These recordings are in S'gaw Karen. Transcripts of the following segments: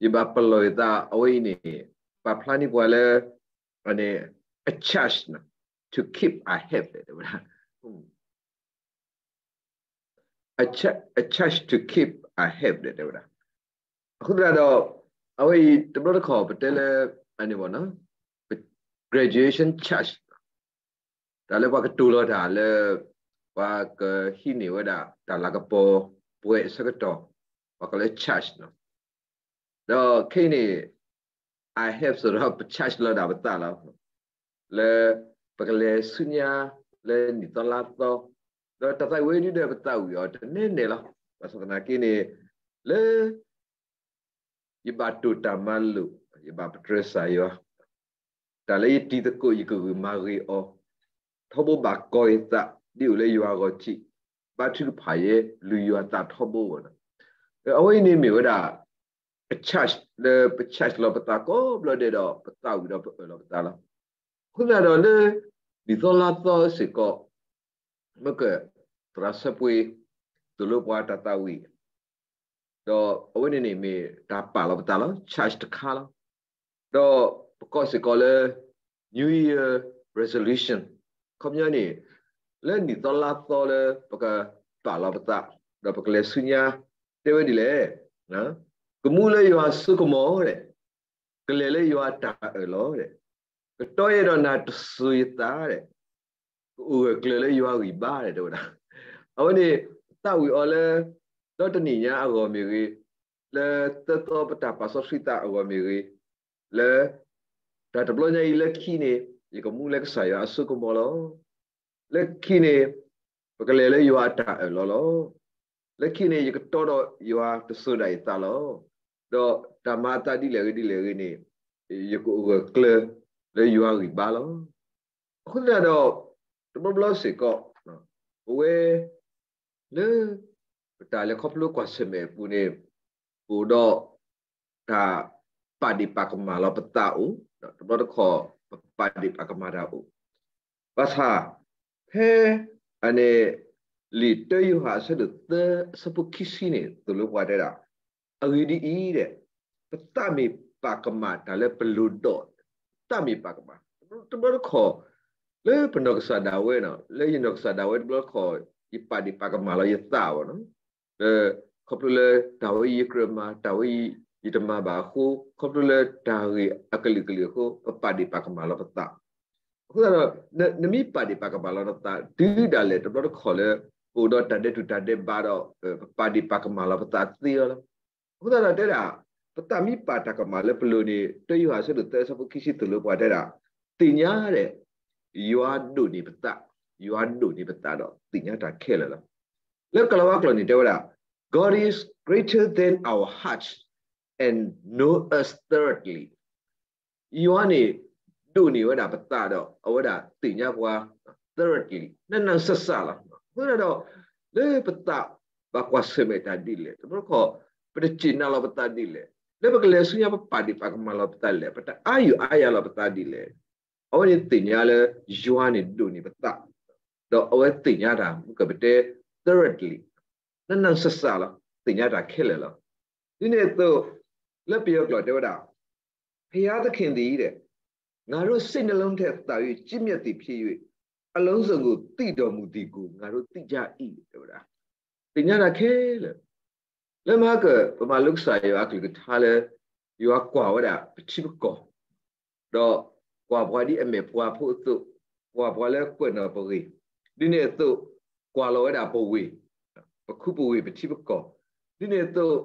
ယဘၣ်ပလီၢ်ယသး အဝဲအံၤန့ၣ် ပာ်ဖျါန့ၢ်ပှၤလၢ အ charge to keep our health တဲဝဲဒၣ် a charge to keep our health တဲဝဲဒၣ်. အဃိသတးဒီး အဝဲအံၤတဘျီတခီၣ် ပတဲလၢ အန့ၣ်ဘၣ်နီၤ graduation charge တၢ်လၢပှၤကတိၤလီၤတၢ်လၢ ပှၤကဟံးန့ၢ်ဝဲဒၣ်တၢ်လၤကပီၤ ပှဲၤအဆၢကတီၢ် ပှၤကိးလၢ charge နီၤ ဒီးခဲအံၤန့ၣ် I have စ့ၢ်ဒီးပ charge လီၤဒၣ်ပသးလီၤ. လၢပကလဲၤဆူညါလၢနံၣ်သီလါသီ, ဒီးတၢ်သးဝံၣ်ဝဲဒ်ဒီးပသးဝံၣ်အီၤတနဲနဲလီၤ. ဘၣ်ဆၣ်သနာ်က့န့ၣ် လၢ ယဘၣ်တိၢ်တၢ်မၤလိာ်, ယဘၣ်ပတြၢၤကစၢ်ယွၤ, တၢ်လၢယတံၤသကိးယကဂုာ်မၤဂ့ၤအီၤ, ထီဘိဘၣ်ကီၤယသး ဒ်အိၣ်လၢယွၤအဂီၢ်ထံး, ဘါထုကဖၣ်ယဲ လုၢ်ယွၤသးထီဘိအဂီၢ်လီၤ. အဝဲအံၤန့ၣ်မ့ၢ်ဝဲဒၣ် အ charge လၢပ charge လီၤပသးကိးဘျီဒဲးဒီး ပသးဝံၣ်ဒီးပအၢၣ်လီၤပသးလီၤ. အဃိသတးဒီးလၢ နံၣ်သီလါသီစ့ၢ်ကီး မ့ၢ်က သရၣ်စၢဖှ့ သိၣ်လိပှၤတၢ်သးဝံၣ် ဒီးအဝဲန့ၣ်န့ၣ်မ့ၢ်တၢ်ပာ်လီၤပသးလီၤ, charge တခါလီၤ. ဒီးပကိးစ့ၢ်ကီးလၢ New Year Resolution ခီပညီန့ၣ် လၢနံၣ်သီလါသီလၢပကပာ်လီၤပသး ဒီးပကလဲၤဆူညါ တဲဝဲဒ်လဲၣ်, ကမူလၢယွၤအစိကမီၤဒီး ကလဲၤလၢယွၤအတၢ်အၢၣ်လီၤဒီး ကတီယဲဒီးနၤတစိၤယသးဒီး ကအိၣ်ဂၢၢ်ကျၢၤလၢယွၤဂံၢ်ဘါဒီး တဲဝဲဒၣ်. အဝဲန့ၣ် ပသးဝံၣ်အီၤလၢ ဒီတနံၣ်ညါအဂီၢ်မ့ၢ်ဂ့ၤ, လၢသၢသီပတၢ်ပာ်စီဆှံသးအဂီၢ်မ့ၢ်ဂ့ၤ, လၢ တၢ်တဘျီညါအံၤလၢခံန့ၣ် ယကမူလၢကစၢ်ယွၤအစိကမီၤလီၤ. လၢခံန့ၣ် ပကလဲၤလၢယွၤအတၢ်အၢၣ်လီၤလီၤ. လၢခံန့ၣ် ယကတီဒီးယွၤတစိၤဒၣ်ယသးလီၤ. ဒီးတၢ်မၤအသးဒ်လဲၣ်ဂ့ၤဒ်လဲၣ်ဂ့ၤန့ၣ် ယကအိၣ်ဂၢၢ်ကျၢၤလၢယွၤဂံၢ်ဘါလီၤ. အဃိသတးဒီး တဘျီဘျီစ့ၢ်ကီး ပဝဲ လၢ ပတၢ်လဲၤခီဖျိကွၢ်ဆၢၣ်မဲာ်အပူၤန့ၣ် အိၣ်ဒီး တၢ်ပာ်ဒ့ၣ်ပာ်ကမၣ်လီၤပသးအိၣ်, တဘျီတခီၣ် ပပာ်ဒ့ၣ်ပာ်ကမၣ်တၢ်အိၣ်, ဘၣ်ဆၣ် ဖဲ အန့ၣ် လံာ်တၢယိၤဟၣ်အဆၢဒိၣ်သၢအဆၢဖိခံဆံန့ၣ် သိၣ်လိပှၤတဲဒၣ်, အဂ့ၢ်ဒ်အံၤဒီး ပသးမ့ၢ်ပာ်ကမၣ်တၢ်လၢပလိၤဒီး ပသးမ့ၢ်ပာ်ကမၣ်, တဘျီတခီၣ် လၢပနီၢ်ကစၢ်ဒၣ်ဝဲနီၤ လၢယနီၢ်ကစၢ်ဒၣ်ဝဲတဘျီတခီၣ် ယပာ်ဒ့ၣ်ပာ်ကမၣ်လီၤယသးအီၤနီၤ, လၢ ခီဖျိလၢတၢ်ဝဲယကြၢးမၤ တၢ်ဝဲယတမၤဘၣ်အဃိ ခီဖျိလၢတၢ်ဂ့ၢ်အကလုာ်ကလုာ်အဃိ ပပာ်ဒ့ၣ်ပာ်ကမၣ်လီၤပသး, အဃိသတးဒီး နမ့ၢ်ပာ်ဒ့ၣ်ပာ်ကမၣ်လီၤနသး တုၤဒၣ်လဲာ်တဘျီတခီၣ်လၢ ပအိၣ်ဒီးတၢ်ဒဲးတူၢ်တၢ်ဒဲးဘးဒီး ပပာ်ဒ့ၣ်ပာ်ကမၣ်လီၤပသးသ့အီၤလီၤ. အဃိသတးဒီးတဲဒၣ် ပသးမ့ၢ်ပာ်တၢ်ကမၣ်လၢပလိၤန့ၣ် တၢယိၤဟၣ်အဆၢဒိၣ်သၢအဆၢဖိခံဆံသိၣ်လိပှၤတဲဒၣ်, သ့ၣ်ညါဒီး ယွၤဒိၣ်န့ၢ်ပသး, ယွၤဒိၣ်န့ၢ်ပသးဒီးသ့ၣ်ညါတၢ်ခဲလၢာ်လီၤ. လၢကလၤဝါကျိာ်န့ၣ်တဲဝဲဒၣ်, God is greater than our hearts and know us thoroughly. ယွၤန့ၣ် ဒိၣ်န့ၢ်ဝဲဒၣ်ပသးဒီး အဝဲဒၣ်သ့ၣ်ညါပှၤ thoroughly နးနးစးစးလီၤ. အဃိသတးဒီး လၢပသးဘၣ်ကွၢ်ဆၢၣ်မဲာ်တၢ်ဒ်လဲၣ်, တဘျီတခီၣ် ပတစူၢ်နာ်လီၤပသးဒ်လဲၣ်, လၢပကလဲၤဆူညါပပာ်ဒ့ၣ်ပာ်ကမၣ်လီၤပသးဒ်လဲၣ်, ပတအါယုာ်အါယၤလီၤပသးဒ်လဲၣ်, အဝဲန့ၣ်သ့ၣ်ညါလၢယွၤန့ၣ်ဒိၣ်န့ၢ်ပသး, ဒီးအဝဲသ့ၣ်ညါတၢ် မ့ၢ်ကပတဲ thoroughly နးနးစးစးလီၤ, သ့ၣ်ညါတၢ်ခဲလၢာ်လီၤ. ဒ်န့ၣ်အသိး လၢပယီၤကျိာ်တဲဝဲဒၣ်, ဘုရားသခင်သည်တဲ့ ငါတို့စိတ်နှလုံးထက်သာ၍ ကြီးမြတ်သည်ဖြစ်၍ အလုံးစုံကိုသိတော်မူသည်ကို ငါတို့သိကြ၏, တဲဝဲဒၣ်, သ့ၣ်ညါတၢ်ခဲလၢာ် လၢမဟါက ပမၤလိကစၢ်ယွၤအကလုၢ်ကထါလၢ ယွၤကွၢ်ဝဲဒၣ်ပထံပကီၢ်, ဒီးကွၢ်ပှၤဒ်အမဲာ်ပှၤဖိအသိး, ကွၢ်ပှၤလၢကွဲးနီၣ်ပဂ့ၢ်, ဒ်န့ၣ်အသိး ကွၢ်လီၤဝဲဒၣ်ပဝ့ၢ်, ပခူပဝ့ၢ်ပထံပကီၢ်, ဒ်န့ၣ်အသိး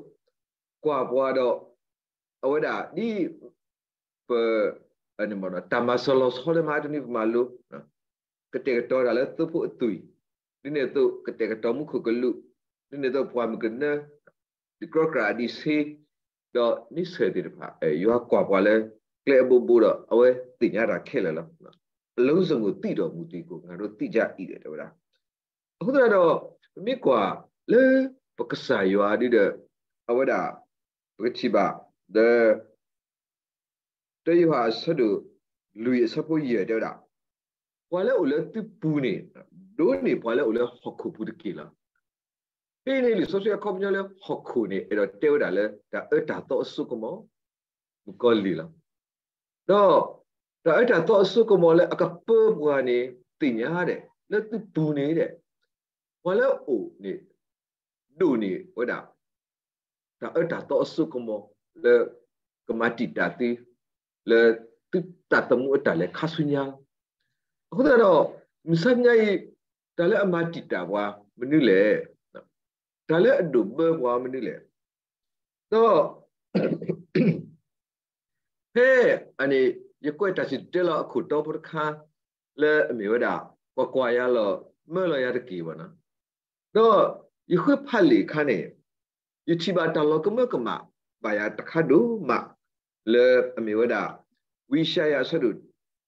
ကွၢ်ပှၤဒီး အဝဲဒၣ်ဒ် ပ တၢ်မၤစၢၤလီၤဆီလၢမဟါတနွံပမၤလိ, ကတဲာ်ကတီၤတၢ်လၢသိဖိအသွံၣ်, ဒ်န့ၣ်အသိး ကတဲာ်ကတီၤမူခိၣ်ကလူး, ဒ်န့ၣ်အသိးပှၤမုၢ်ကနၢ, ဒ်ကြီကြၣ်အဒံးဆှံ, ဒီးန့ဆၢၣ်သ့ၣ်တဖၣ် ယွၤကွၢ်ပှၤလၢ ကျဲအဘိဘိဒီး အဝဲသ့ၣ်ညါတၢ်ခဲလၢာ်လီၤ. အလုံးစုံကိုသိတော်မူသည်ကို ငါတို့သိကြ၏ တဲဝဲဒၣ်. အဃိသတးဒီး ပမ့ၢ်ကွၢ်လၢပကစၢ်ယွၤဒ်ဒီး အဝဲဒၣ် ပကထံၣ်ဘၣ် ဒီး တၢယိၤဟၣ်အဆၢဒိၣ်လွံၢ်အဆၢဖိယဲၢ် တဲဝဲဒၣ်, ပှၤလၢအိၣ်လၢသုပူၤန့ၣ် ဒိးန့ၢ်ပှၤလၢအိၣ်လၢဟီၣ်ခိၣ်ပူၤတက့ၢ်လီၤ. ဖဲန့ၣ်လံာ်စီဆှံအခီပညီလၢဟီၣ်ခိၣ်န့ၣ် အဲၣ်ဒိးတဲဝဲဒၣ်လၢတၢ်အၢတၢ်သီအစိကမီၤ မုၣ်ကီၤလံၢ်လီၤ. ဒီးတၢ်အၢတၢ်သီအစိကမီၤလၢအကပၢပှၤန့ၣ် သ့ၣ်ညါဒဲး လၢသုပူၤန့ၣ်ဒဲး ပှၤလၢအအိၣ်န့ၣ် ဒိၣ်န့ၢ်ဝဲဒၣ် တၢ်အၢတၢ်သီအစိကမီၤလၢ ကမၤတံာ်တာ်သု လၢသုတၢ်သမူအတၢ်လဲၤခါဆူညါလီၤ. အဃိသတးဒီး မုၢ်ဆါညါအံၤ တၢ်လၢအမၤတံာ်တာ်ပှၤမနုၤလဲၣ်, တၢ်လၢအဒိၣ်ဘၢပှၤမနုၤလဲၣ်, ဒီး ဖဲအန့ၣ် ယကွဲးတၢ်စံၣ်တဲၤတဲလီၤအခိၣ်တီဖိတခါ လၢအမ့ၢ်ဝဲဒၣ် ကွၢ်ကွၢ်ယၤလီၤ မၢလီၤယၤတက့ၢ်ဘၣ်နီၤ. ဒီးယဃုဖးလံာ်အခါန့ၣ် ယထံၣ်ဘၣ်တၢ်လီၤကမၢကမၣ်ဘၣ်ယၤတခါဒိၣ်မး လၢအမ့ၢ်ဝဲဒၣ် ဝံယၡါယၤအဆၢဒိၣ်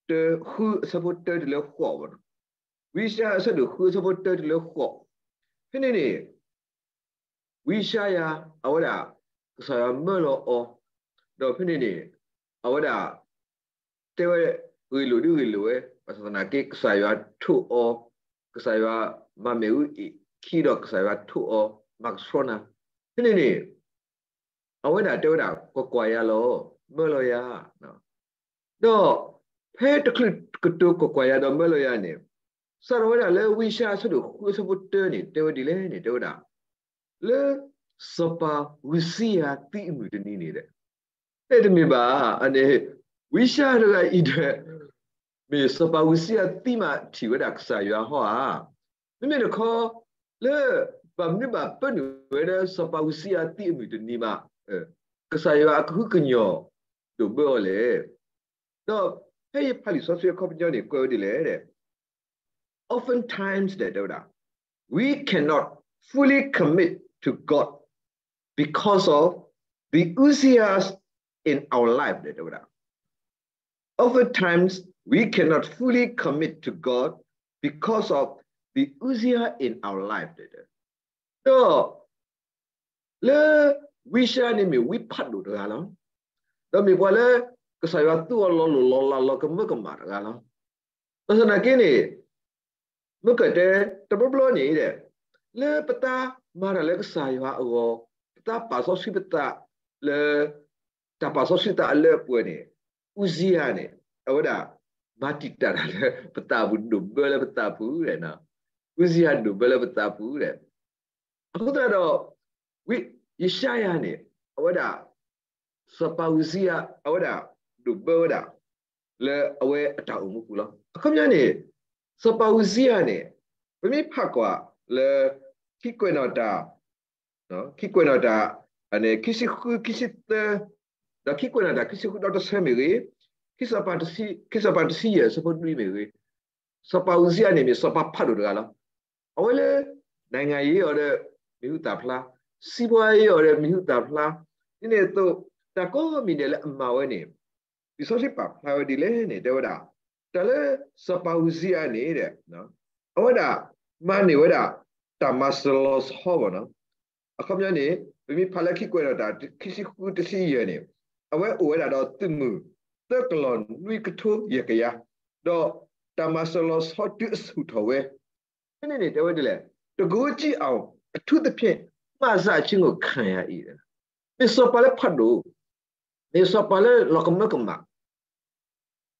တၢ ဃုအဆၢဖိတၢတုၤလၢဃိးဘၣ်နီၤ. ဝံယၡါယၤအဆၢဒိၣ်ဃုအဆၢဖိတၢတုၤလၢဃိး, ဖဲန့ၣ်န့ၣ် ဝံယၡါယၤ အဝဲဒၣ် ကစၢ်ယွၤမၢလီၤအီၤ, ဒီးဖဲန့ၣ်န့ၣ် အဝဲဒၣ် တဲဝဲ ဂ့ၢ်လိာ်ဒ်ဂ့ၢ်လိာ်ဝဲ ဘၣ်ဆၣ်သနာ်က့ ကစၢ်ယွၤထိးအီၤ, ကစၢ်ယွၤမၤမ့ၣ်အူအ့ၣ်ခံဒီးကစၢ်ယွၤထိးအီၤ မၤကဆှီနၤ, ဖဲန့ၣ်န့ၣ် အဝဲဒၣ်တဲဝဲဒၣ် ကွၢ်ကွၢ်ယၤလီၤ မၢလီၤယၤ ဒီးဖဲတချုးကတိၤကွၢ်ကွၢ်ယၤဒီးမၢလီၤယၤန့ၣ် စးထီၣ်ဝဲဒၣ်လၢဝံယၡါယၤအဆၢဒိၣ်ဃုအဆၢဖိတၢန့ၣ် တဲဝဲဒ်လဲၣ်န့ၣ် တဲဝဲဒၣ် လၢစီၤပၤဧူစံယၤသံအမုၢ်တနံၤန့ၣ်ဒီး တမ့ၢ်ဘၣ်, အန့ၣ် ဝံယၡါယၤတဂၤအံၤဒီး မ့ၢ်စီၤပၤဧူစံယၤသံမးထံၣ်ဝဲဒၣ်ကစၢ်ယွၤဟီဧါ. မ့မ့ၢ်တခီ လၢဘၣ်မနုၤဘၣ်ပၢနုာ်ဝဲလၢစီၤပၤဧူစံယၤသံအမုၢ်တနံၤမး ကစၢ်ယွၤအကဟုကညီၢ်ဒိၣ်ဘၢအီၤလဲၣ်. ဒီးဖဲယဖးလံာ်စီဆှံအခီပညီန့ၣ် ကွဲးဝဲဒ်လဲၣ် oftentimes တဲဝဲဒၣ် we cannot fully commit to God because of the Uzziahs in our life တဲဝဲဒၣ်. Oftentimes we cannot fully commit to God because of the Uzziah in our life ဒီး လၢဝံယၡါယၤန့ၣ်မ့ၢ်ဝံဖးဒိၣ်တဂၤလီၤ. ဒီးမ့ၢ်ပှၤလၢကစၢ်ယွၤသူအီၤလီၤလိၢ်လီၤလးလီၤကမၢကမၣ်တဂၤလီၤ. ဘၣ်ဆၣ်သနာ်က့န့ၣ် မ့ၢ်ကတဲတဘျီဘျီန့ၣ်ဒီး လၢပတၢ်မၤတၢ်လၢကစၢ်ယွၤအဂီၢ် ပတၢ်ပာ်စီဆှံပသးလၢ တၢ်ပာ်စီဆှံသးအလၢအပှဲၤန့ၣ် အူစံယၤန့ၣ် အဝဲဒၣ် မၤတံာ်တာ်တၢ်လၢပသးပူၤ ဒိၣ်ဘၢလၢပသးပူၤဒီး အူစံယၤဒိၣ်ဘၢလၢပသးပူၤဒီး အဃိသတးဒီး ယၡါယၤန့ၣ် အဝဲဒၣ် စီၤပၤအူစံယၤ အဝဲဒၣ် ဒိၣ်ဘၢဝဲဒၣ် လၢအဝဲအတၢ်အိၣ်မူပူၤလီၤ. အခီပညီန့ၣ် စီၤပၤအူစံယၤန့ၣ် ပမ့ၢ်ဖးကွၢ်လၢ ခံကွဲးနီၣ်တၢ် ခံကွဲးနီၣ်တၢ် ခံဆံဃု ခံဆံသၢ ဒီးခံကွဲးနီၣ်တၢ် ခံဆံဃု ဒီးတဆၢမ့ၢ်ဂ့ၤ, ခံစီၤပၤတဆံယဲၢ် အဆၢဖိလွံၢ်မ့ၢ်ဂ့ၤ, စီၤပၤအူစံယၤန့ၣ်မ့ၢ်စီၤပၤဖးဒိၣ်တဂၤလီၤ. အဝဲလၢ နိုင်ငံရေးအီၤဒီး မံၤဟူသၣ်ဖျါ, စီးပွားရေးအီၤဒီး မံၤဟူသၣ်ဖျါ, ဒ်န့ၣ်အသိး တၢ်ကိးမံၤဒဲးလၢအမၤဝဲန့ၣ် လံာ်စီဆှံပာ်ဖျါဝဲဒ်လဲၣ်န့ၣ် တဲဝဲဒၣ် တၢ်လၢစီၤပၤအူစံယၤန့ၣ် အဝဲဒၣ် မၤန့ၢ်ဝဲဒၣ် တၢ်မၤစၢၤလီၤဆီဘၣ်နီၤ. အခီပညီန့ၣ် ပမ့ၢ်ဖးလၢခံကွဲးနီၣ်တၢ် ခံဆံဃု တဆံယဲၢ်န့ၣ် အဝဲအိၣ်ဝဲဒၣ်ဒီးသုးမုၢ် သၢကလီၢ်နွံကထိယဲၢ်ကယၤ, ဒီးတၢ်မၤစၢၤလီၤဆီတုၤအဆူၣ်ထီၣ်ဝဲ ဖဲန့ၣ်န့ၣ် တဲဝဲဒ်လဲၣ်, တကူးကြည့်အောင် အထူးသဖြင့် မှစခြင်းကို ခံရ၏, မ့ၢ်စီၤပၤလၢဖးဒိၣ်, မ့ၢ်စီၤပၤလၢလီၤကမၢကမၣ်,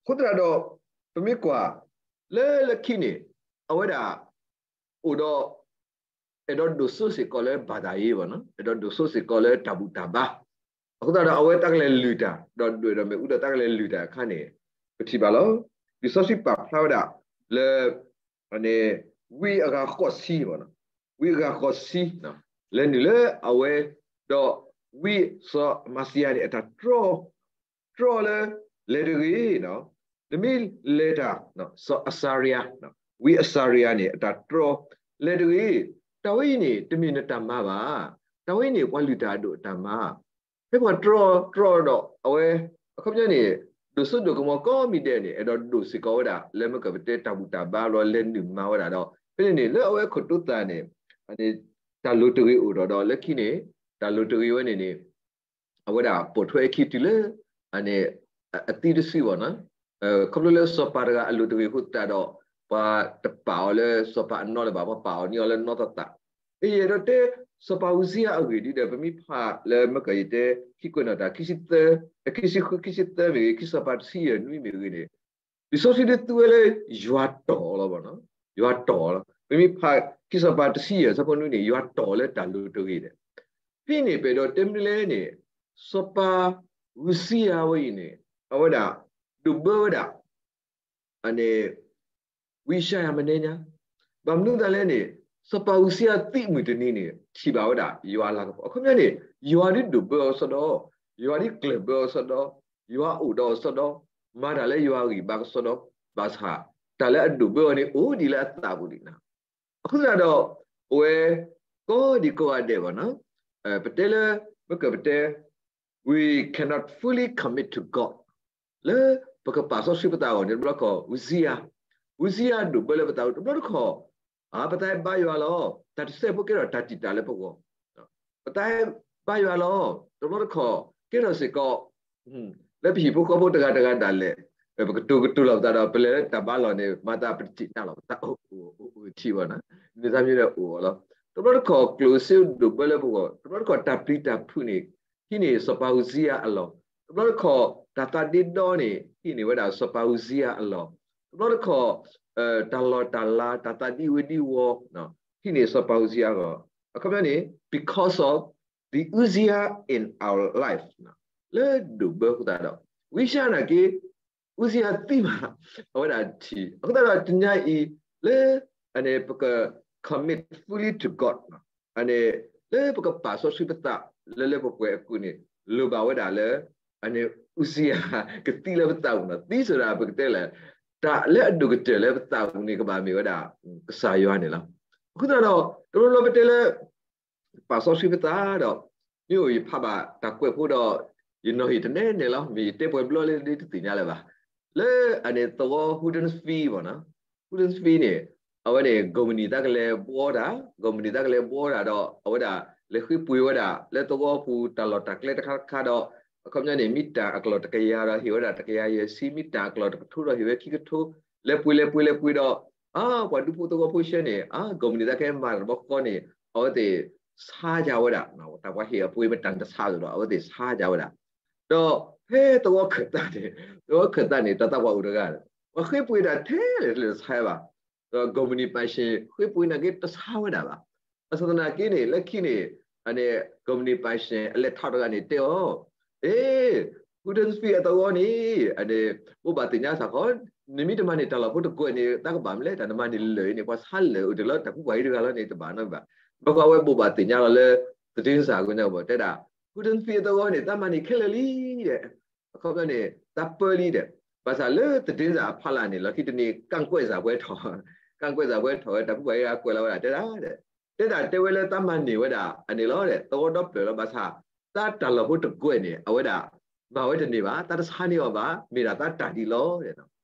အဃိသတးဒီး ပမ့ၢ်ကွၢ် လၢလၢခံန့ၣ် အဝဲဒၣ် အိၣ်ဒီး အဲၣ်ဒိးဒိၣ်စိစ့ၢ်ကီးလၢ ဘာသာရေး ဘၣ်နီၤ, အဲၣ်ဒိးဒိၣ်စိစ့ၢ်ကီးလၢတၢ်ဘူၣ်တၢ်ဘါ, အဃိသတးဒီး အဝဲတၢ်ကလဲၤလုၢ်တၢ် ဒီးဒွဲၣ်ဒီးမ့ၣ်အူဒီးတၢ်ကလဲၤလုၢ်တၢ်အခါန့ၣ် ပထံၣ်ဘၣ်လီၤ. လံာ်စီဆှံပာ်ဖျါဝဲဒၣ်လၢ ဝံအဂၤဃိးဆံဘၣ်နီၤ, ဝံအဂၤဃိးဆံ လဲၤနုာ်လၢအဝဲ ဒီးဝံစီၤအမၤစံယၤန့ၣ် အတၢ်တြီ တြီလၢ လဲၤတဂ့ၤ, နမ့ၢ်လဲၤတၢ် စီၤအစၤရယၤ, ဝံအစၤရယၤန့ၣ် အတၢ်တြီ လဲၤတဂ့ၤ, တၢ်ဝဲအံၤန့ၣ် တမ့ၢ်နတၢ်မၤဘၣ်, တၢ်ဝဲအံၤန့ၣ် ပှၤလုၢ်တၢ်အဒိၣ်အတၢ်မၤ, ဖဲပှၤတြီ တြီဒီး အဝဲ အခီပညီန့ၣ် ဒိၣ်စိဒိၣ်ကမီၤကိးမံၤဒဲးန့ၣ် အဲၣ်ဒိးဒိၣ်စ့ၢ်ကီးဝဲဒၣ် လၢမ့ၢ်ကပတဲတၢ်ဘူၣ်တၢ်ဘါဘျီ လဲၤနုာ်မၤဝဲဒၣ်ဒီး ဖဲန့ၣ်န့ၣ် လၢအဝဲခိၣ်တိသးန့ၣ် တၢ်လိၤတဂ့ၤအိၣ်ဒီး ဒီးလၢခံန့ၣ် တၢ်လိၤတဂ့ၤဝဲန့ၣ်န့ၣ် အဝဲဒၣ်ပိာ်ထွဲအခံတုၤလၢ အသံတစုဘၣ်နီၤ, ခီဖျိလၢစီၤပၤတဂၤအလိၤတဂ့ၤအဃိသတးဒီး ပှၤတပာ်အီၤလၢစီၤပၤအနီၢ်လၢၤဘၣ်, ပှၤပာ်အီၤန့ၢ်အီၤလၢနီၢ်သးသး ယအဲၣ်ဒိးတဲ စီၤပၤဧူစံယၤအဂ့ၢ်ဒ်ဒီး ပမ့ၢ်ဖးလၢမ့ၢ်ကယတဲ ခံကွဲးနီၣ်တၢ် ခံဆံသၢ, ခံဆံဃု ခံဆံသၢမ့ၢ်ဂ့ၤ, ခံစီၤပၤတဆံယဲၢ်နွံမ့ၢ်ဂ့ၤန့ၣ်, လံာ်စီဆှံဒုးသူဝဲလၢ ယွၤတီၢ်လီၤဘၣ်နီၤ, ယွၤတီၢ်လီၤ. ပမ့ၢ်ဖး ခံစီၤပၤတဆံယဲၢ်ဆၢဖိနွံန့ၣ် ယွၤတီၢ်လၢတၢ်လိၤတဂ့ၤဒီး, ဖဲန့ၣ်ပအဲၣ်ဒိးတဲမနုၤလဲၣ်န့ၣ်, စီၤပၤဧူစံယၤဝဲအံၤန့ၣ် အဝဲဒၣ် ဒိၣ်ဘၢဝဲဒၣ် အန့ၣ် ဝံယၡါယၤမနဲညါ, ဘၣ်မနုၤသးလဲၣ်န့ၣ်, စီၤပၤဧူစံယၤသံမုၢ်တနံၤန့ၣ် ထံၣ်ဘၣ်ဝဲဒၣ် ယွၤအလၤကပီၤ. အခီပညီန့ၣ်, ယွၤဒုးဒိၣ်ဘၢအီၤကစီဒီ, ယွၤဒုးကျၢၢ်ဘၢအီၤကစီဒီ, ယွၤအိၣ်ဒီးအီၤကစီဒီ, မၤတၢ်လၢယွၤဂံၢ်ဘါကစီဒီ, ဘၣ်ဆၣ် တၢ်လၢအဒိၣ်ဘၢအီၤန့ၣ် အိၣ်ဒံးလၢအသးပူၤဒံးနီၤ. အဃိသတးဒီး ပဝဲ ကိးဒံကိးဂၤဒဲးဘၣ်နီၤ, ပတဲလၢ မ့ၢ်ကပတဲ we cannot fully commit to God လၢပကပာ်စီဆှံပသးအဂီၢ်န့ၣ် တဘျီတခီၣ် ဧူစံယၤ, ဧူစံယၤဒိၣ်ဘၢလၢပသးပူၤ တဘျီတခီၣ်, ပသးဘါယွၤလီၤ, တၢ်တစဲးဖိကဲထီၣ်တၢ်တံာ်တာ်လၢပဂီၢ်, ပသးဘါယွၤလီၤ, တဘျီတခီၣ် ကဲထီၣ်စ့ၢ်ကီး လၢပဟံၣ်ဖိဃီဖိတဂၤတဂၤဒၣ်လဲာ်, ပကတိၤကတိၤလီၤပသးဒီး ပလဲၤလၢတၢ်ဘါလီၢ်န့ၣ် မၤသးပတစံးနၤလီၤ ပသးအိၣ်အိၣ်အိၣ်ထံဘၣ်နီၤ, မ့ၢ်သးမ့ၢ်ဒီးအိၣ်အီၤလီၤ. တဘျီတခီၣ်ကျိၣ်စ့ဒိၣ်ဘၢလၢပဂီၢ်, တဘျီတခီၣ်တၢ်ပျံၤတၢ်ဖုးန့ၣ် ဟံးန့ၢ်စီၤပၤဧူစံယၤအလီၢ်, တဘျီတခီၣ်တၢ်သးဒ့ဒီန့ၣ် ဟံးန့ၢ်ဝဲဒၣ်စီၤပၤဧူစံယၤအလီၢ်, တဘျီတခီၣ် တၢ်လီၢ်တၢ်လၤ တၢ်သးဒ့ဝ့ဒ့ဝီၤ ဟံးန့ၢ်စီၤပၤဧူစံယၤအလီၢ်, အခီပညီန့ၣ် because of the Uzziah in our life လၢဒိၣ်ဘၢအဃိသတးဒီး ဝံယၡါယၤနာ်က့ ဧူစံယၤသံမး အဝဲဒၣ်ထံၣ် အဃိသတးဒီးတနံၤအံၤ လၢ အန့ၣ် ပက commit fully to God အန့ၣ် လၢပကပာ်စီဆှံပသး လၢလၢပှဲၤပှဲၤအပူၤန့ၣ် လိၣ်ဘၣ်ဝဲဒၣ်လၢ အန့ၣ် ဧူစံယၤ ကသံလၢပသးပူၤနီၤ, သံစ့ၢ်ဒၣ်ပကတဲလဲၣ် တၢ်လၢအဒိၣ်ကတၢၢ်လၢပသးပူၤန့ၣ် ကဘၣ်မ့ၢ်ဝဲဒၣ် ကစၢ်ယွၤန့ၣ်လီၤ. အဃိသတးဒီး တဘျီဘျီပတဲလၢ ပာ်စီဆှံပသးဒီး မ့ၢ်အိၣ်ယဖးဘၣ်တၢ်ကွဲးဖိဒီး ယနီၣ်ဟ့ၣ်တနဲနဲလီၤ, မ့ၢ်ယတဲပှဲၤဘျီလၢဒ်တသ့ၣ်ညါလၢၤဘၣ်. လၢအန့ၣ်သဝီ Huddersfield ဘၣ်နီၤ, Huddersfield န့ၣ် အဝဲန့ၣ် ကိးမုၢ်နံၤသးကလဲၤဘှီတၢ်, ကိးမုၢ်နံၤသးကလဲၤဘှီတၢ်ဒီး အဝဲဒၣ်လဲၤဃ့ပှ့ၤဝဲဒၣ် လၢသဝီပူၤတၢ်လီၢ်တၢ်ကျဲတခါတခါဒီး အခီပညီန့ၣ် မ့ၢ်တၢ်အကလီၢ်တကယၤဒီး ဟ့ၣ်ဝဲဒၣ်တကယၤယဲၢ်ဆံ, မ့ၢ်တၢ်အကလီၢ်တကထိဒီး ဟ့ၣ်ဝဲခံကထိ, လဲၤပှ့ၤလဲၤပှ့ၤလဲၤပှ့ၤဒီး အါ ပှၤဒူဖိသဝီဖိဆှၢန့ၣ် အါ ကိးမုၢ်နံၤသးကဟဲမၤတဘျီဃီန့ၣ် အဝဲသ့ၣ်ဆါယၤဝဲဒၣ်, တၢ်ပှၤဟ့ၣ်အပှ့ၤမတၤတဆါသိးဒီး အဝဲသ့ၣ်ဆါယၤဝဲဒၣ်. ဒီးဖဲသဝီခၢၣ်သးန့ၣ်, သဝီခၢၣ်သးန့ၣ် တၢ်သးပှၢ်အိၣ်တဂၤဒီး ပှၤဃ့ပှ့ၤတၢ်ထဲလဲၣ်တဆါဘၣ်, ဒီးကိးမုၢ်နံၤပၢ်ဆှၣ်ဃ့ပှ့ၤနာ်က့တဆါဝဲဒၣ်ဘၣ်. ဘၣ်ဆၣ်သနာ်က့န့ၣ် လၢခံန့ၣ် အန့ၣ် ကိးမုၢ်နံၤပၢ်ဆှၣ်အလဲၤထီၣ်တဂၤန့ၣ်တဲအီၤ, အ့ Huddersfield အသဝီန့ၣ် အန့ၣ် ဘိးဘၣ်သ့ၣ်ညါစ့ၢ်ကီး, နမ့ၢ်တမၤန့ၢ်တၢ်လီၢ်ဖိတကွဲးန့ၣ် သးကဘၣ်မနုၤလဲၣ်, တၢ်နမၤန့ၢ်လၢာ်အံၤန့ၣ် ပှၤဆါလၢာ်အိၣ်တ့ၢ်လီၤ, တၢ်ကူပှၤအံၤတဂၤလီၤန့ၣ်တဘၣ်နီတဘၣ်. ဘၣ်ဃးဝဲဘိးဘၣ်သ့ၣ်ညါလီၤလၢ သဒ့စၢ်ကညီဘၣ် တဲဒၣ် Huddersfield အသဝီန့ၣ် သးမၤန့ၢ်ခဲလၢာ်လံဒီး အခီပညီန့ၣ် သးပၢလံဒီး ဘၣ်ဆၣ်လၢသဒ့စၢ်အဖီလာ်န့ၣ် လီၢ်ခံတနံၤ ကန့်ကွက်စာပွဲထီၣ်, ကန့်ကွက်စာပွဲထီၣ်ဝဲ တၢ်ကူပှၤအံၤတဂၤကွဲးလီၤဝဲဒၣ်တဲဒၣ်ဒီး တဲဒၣ်တဲဝဲလၢသးမၤန့ၢ်ဝဲဒၣ်အန့ၣ်လီၤဒီး သဝီဒီဖျၢၣ်လီၤ. ဘၣ်ဆၣ် သးတၢ်လီၢ်ဖိတကွဲးန့ၣ် အဝဲဒၣ် မၤဝဲတန့ၢ်ဘၣ်, သးတဆါန့ၢ်အီၤဘၣ်, မ့ၢ်ဒၣ်သးတၢ်ဒ်လီၤ.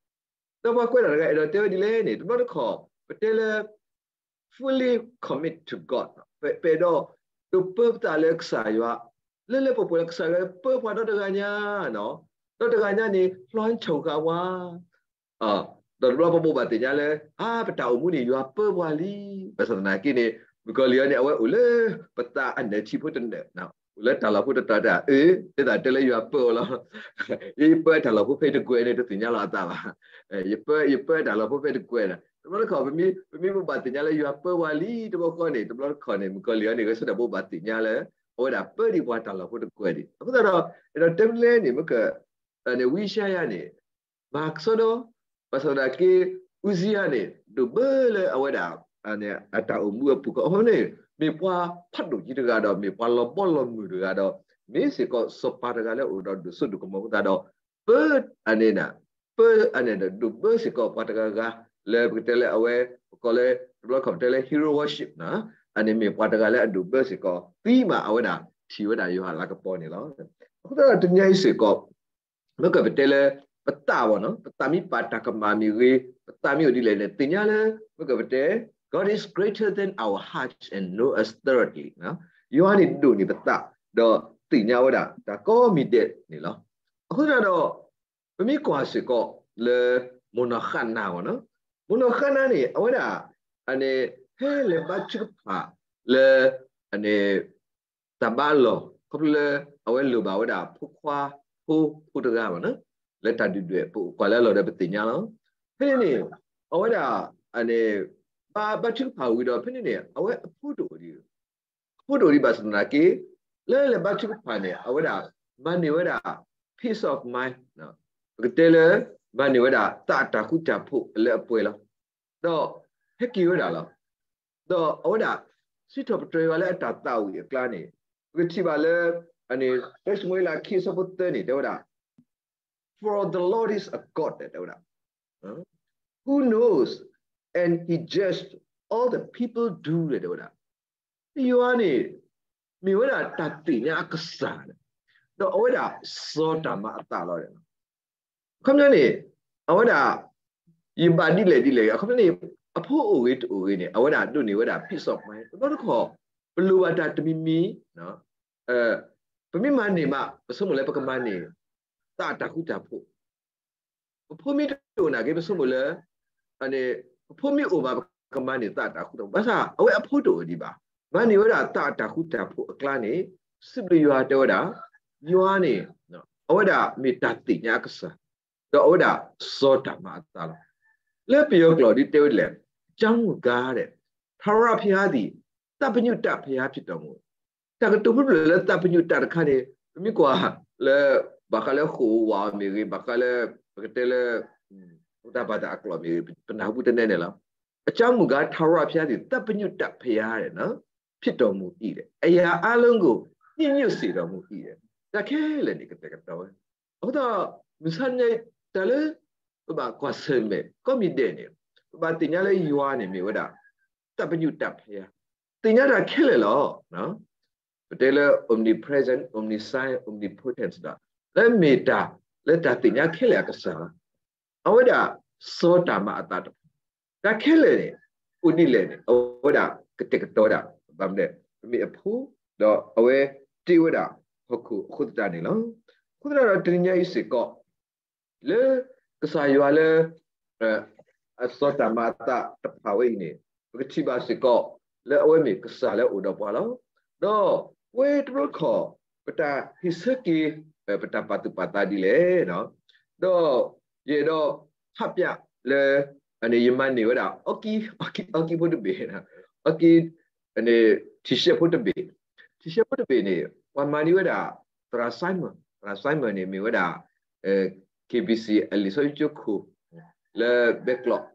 ဒီးပှၤကွဲးတၢ်တဂၤအဲၣ်ဒိးတဲဝဲဒ်လဲၣ်န့ၣ် တဘျီတခီၣ် ပတဲလၢ fully commit to God ပအဲၣ်ဒိး ဒိးပၢပသးလၢကစၢ်ယွၤ လၢလၢပှဲၤပှဲၤလၢကစၢ်ယွၤပၢပှၤဒီတဂၤညါ, ဒီတဂၤညါန့ၣ် လွှမ်းခြုံကဝါ ဒီးတဘျီပဘိးဘၣ်သ့ၣ်ညါလၢ အါ ပတၢ်အိၣ်မူန့ၣ် ယွၤပၢပှၤလံ. ဘၣ်ဆၣ်သနာ်က့န့ၣ် မုၣ်ကီၤလံၢ်အံၤန့ၣ် အဝဲအိၣ်လၢပသးအနၢၣ်ထံးဖိတနၢၣ်, အိၣ်လၢတၢ်လီၢ်ဖိတတီၤတၢ် အၢ တဲသးတဲလၢယွၤပၢအီၤလီၤ. ယပၢတၢ်လီၢ်ဖိဖဲတကွဲးန့ၣ် တသ့ၣ်ညါလီၤအသးဘၣ်. ယပၢ ယပၢတၢ်လီၢ်ဖိဖဲတကွဲးန့ၣ် တဘျီတခီၣ် ပမ့ၢ် ပမ့ၢ်ဘိးဘၣ်သ့ၣ်ညါလၢယွၤပၢပှၤလံတဘျီဃီန့ၣ် တဘျီတခီၣ်န့ၣ် မုၣ်ကီၤလံၢ်အံၤန့ၣ် ဂဲၤဆၢထၢၣ်ဘိးဘၣ်သ့ၣ်ညါလၢ အဝဲဒၣ်ပၢဒံးပှၤတၢ်လီၢ်ဖိတကွဲးဒံး. အဃိသတးဒီး အဲၣ်ဒိးတဲမနုၤလဲၣ်န့ၣ် မ့ၢ်က ဝံယၡါယၤန့ၣ် မၤကစီဒီ, ဘၣ်ဆၣ်သနာ်က့ အူစံယၤန့ၣ် ဒိၣ်ဘၢလၢအဝဲဒၣ် အတၢ်အိၣ်မူအပူၤဃီ အဃိန့ၣ် မ့ၢ်ပှၤဖးဒိၣ်ကံတဂၤဒီး မ့ၢ်ပှၤလီၤဘီလီၤမုၢ်တဂၤဒီး မ့ၢ်စ့ၢ်ကီးစီၤပၤတဂၤလၢအိၣ်ဒီးဒိၣ်စိဒိၣ်ကမီၤအဃိသတးဒီး ပၢအန့ၣ် ပၢအန့ၣ်ဒီး ဒိၣ်ဘၢစ့ၢ်ကီးပှၤတဂၤဂၤ လၢပကတဲလၢအဝဲ ပကိးလၢ တဘျီခီၣ်ပတဲလၢ hero worship န့ၣ် အန့ၣ်မ့ၢ်ပှၤတဂၤလၢအဒိၣ်ဘၢစ့ၢ်ကီး သံမးအဝဲဒၣ်ထံၣ်ဝဲဒၣ်ယွၤအလၤကပီၤန့ၣ်လီၤ. အဃိသတးဒီးတနံၤအံၤစ့ၢ်ကီး မ့ၢ်ကပတဲလၢ ပသးဘၣ်နီၤ ပသးမ့ၢ်ပာ်တၢ်ကမၣ်မ့ၢ်ဂ့ၤ ပသးမ့ၢ်အိၣ်ဒ်လဲၣ်န့ၣ် သ့ၣ်ညါလၢ မ့ၢ်ကပတဲ God is greater than our hearts and know us thoroughly ယွၤန့ၣ်ဒိၣ်န့ၢ်ပသး ဒီးသ့ၣ်ညါဝဲဒၣ်တၢ်ကိးမံၤဒဲးန့ၣ်လီၤ. အဃိသတးဒီး ပမ့ၢ်ကွၢ်စ့ၢ်ကီးလၢ မိၢ်နီၢ်ဃးနၤဘၣ်နီၤ မိၢ်နီၢ်ဃးနၤန့ၣ် အဝဲဒၣ် အန့ၣ် ဖဲလဲၤဘါထုကဖၣ် လၢ အန့ၣ် တၢ်ဘါအလီၢ် ခီဖျိလၢ အဝဲလိၣ်ဘၣ်ဝဲဒၣ်ဖိခွါ ဖိ ဖိတဂၤဘၣ်နီၤ လၢတၢ်ဒုၣ်ဒွဲၣ် ပကွၢ်လၢအလီၢ်ဒီးပသ့ၣ်ညါလီၤ. ဖဲန့ၣ်န့ၣ် အဝဲဒၣ် အန့ၣ် ဘါ ဘါထုကဖၣ်ဝံၤဒီး ဖဲန့ၣ်န့ၣ် အဝဲအဖိတအိၣ်ဒံး အဖိတအိၣ်ဒံးဘၣ်ဆၣ်သနာ်က့ လၢလဲၤဘါထုကဖၣ်န့ၣ် အဝဲဒၣ် မၤန့ၢ်ဝဲဒၣ် peace of mind ပကတဲလၢ မၤန့ၢ်ဝဲဒၣ် သးအတၢ်ဃူတၢ်ဖိးအလၢအပှဲၤလီၤ. ဒီး ဟဲက့ၤဝဲဒၣ်လီၤ. ဒီးအဝဲဒၣ် စံးထီၣ်ပတြၢၤယွၤလၢအတၢ်သးဝံၣ်အကျါန့ၣ် ပကထံၣ်ဘၣ်လၢ အန့ၣ် တၢ ၡမူၤအ့လး ခံ အဆၢဖိသၢန့ၣ် တဲဝဲဒၣ် For the Lord is a God တဲဝဲဒၣ် who knows and he judged all the people do တဲဝဲဒၣ် ယွၤန့ၣ် မ့ၢ်ဝဲဒၣ်တၢ်သ့ၣ်ညါအကစၢ်န့ၣ် ဒီးအဝဲဒၣ်စီၤတၢ်မၤအသးလီၤ. အခီပညီန့ၣ် အဝဲဒၣ် ယဘၣ်ဒ်လဲၣ်ဒ်လဲၣ် အခီပညီန့ၣ် အဖိအိၣ်ဂ့ၤတအိၣ်ဂ့ၤန့ၣ် အဝဲဒၣ်ဒိးန့ၢ်ဝဲဒၣ် peace of mind တဘျီတခီၣ် ပလိၣ်ဘၣ်တၢ်တမံၤမံၤ ပမ့ၢ်မၤန့ၢ်မး ပဆိကမိၣ်လၢပကမၤန့ၢ် သးအတၢ်ဃူတၢ်ဖိး ပဖိမ့ၢ်တအိၣ်နာ်က့ ပဆိကမိၣ်လၢ ပဖိမ့ၢ်အိၣ်ဘၣ် ပကမၤန့ၢ်သးအတၢ်ဃူတၢ်ဖိး ဘၣ်ဆၣ် အဝဲအဖိတအိၣ်ဒံးဘၣ် မၤန့ၢ်ဝဲဒၣ်သးအတၢ်ဃူတၢ်ဖိးအကျါန့ၣ် စံးဘျုးယွၤတဲဝဲဒၣ် ယွၤန့ၣ် အဝဲဒၣ်မ့ၢ်တၢ်သ့ၣ်ညါအကစၢ် ဒီးအဝဲဒၣ်စီၤတၢ်မၤအသးလီၤ. လၢပယီၤကျိာ်ဒ်တဲဝဲဒ်လဲၣ် အကြောင်းမူကား ထာဝရဘုရားသည် သဗ္ဗညုတဘုရားဖြစ်တော်မူ တၢ်ကတိၤဖျါဖျါလၢသဗ္ဗညုတတခါန့ၣ် ပမ့ၢ်ကွၢ်လၢ ဘၣ်ဃးလၢဃိာ်ဝးအီၤမ့ၢ်ဂ့ၤ ဘၣ်ဃးလၢ ပကတဲလၢ တၢ်ဘၣ်တၢ်အကျိာ်မ့ၢ်ဂ့ၤ ပနၢ်ဟူပူတနဲန့ၣ်လီၤ. အကြောင်းမူကား ထာဝရဘုရားသည် သဗ္ဗညုတဘုရား ဖြစ်တော်မူ တၢ်ခဲလၢာ်န့ၣ် ကတဲာ်ကတီၤဝဲ အဃိသတး မုၢ်ဆါတနံၤ တၢ်လၢ ပဘၣ်ကွၢ်ဆၢၣ်မဲာ် ကိးမံၤဒဲးန့ၣ် ပဘၣ်သ့ၣ်ညါလၢယွၤန့ၣ်မ့ၢ်ဝဲဒၣ် သဗ္ဗညုတဘုရား သ့ၣ်ညါတၢ်ခဲလၢာ်လီၤ. ပတဲလၢ omnipresent, omniscient, omnipotent ဒီး လၢမ့ၢ်တၢ် လၢတၢ်သ့ၣ်ညါခဲလၢာ်အကစၢ်လီၤ. အဝဲဒၣ်စီၤတၢ်မၤအသးတဖၣ် တၢ်ခဲလၢာ်န့ၣ် အိၣ်ဒ်လဲၣ်န့ၣ် အဝဲဒၣ်ကတဲာ်ကတီၤဝဲဒၣ် ဘၣ်မနုၤလဲၣ် ပမ့ၢ်အဖိ ဒီးအဝဲတ့ဝဲဒၣ်ဟီၣ်ခိၣ်အဃိသတးန့ၣ်လီၤ. အဃိသတးဒီးတနံၤညါအံၤစ့ၢ်ကီး လၢကစၢ်ယွၤလၢ အစီၤတၢ်မၤအသးတဖၣ်ဝဲအံၤန့ၣ် ပကထံၣ်ဘၣ်စ့ၢ်ကီး လၢအဝဲမ့ၢ်ကစၢ်လၢအအိၣ်ဒီးပှၤလီၤ. ဒီးပဝဲတဘျီတခီၣ် ပတၢ်ဟ့ၣ်ဆၢက့ၤ ပတၢ်ပာ်သူၣ်ပာ်သးဒ်လဲၣ် ဒီးယအဲၣ်ဒိး ဖးပျးလၢ ယမၤန့ၢ်ဝဲဒၣ် အီကံ အီကံဖိတဘ့ၣ် အီကံ T-shirt ဖိတဘ့ၣ် T-shirt ဖိတဘ့ၣ်န့ၣ် ပှၤမၤန့ၢ်ဝဲဒၣ် သရၣ် Simon, သရၣ် Simon န့ၣ် မ့ၢ်ဝဲဒၣ် KBC အလံာ်စီဆှံကၠိခိၣ် လၢဘဲကျိး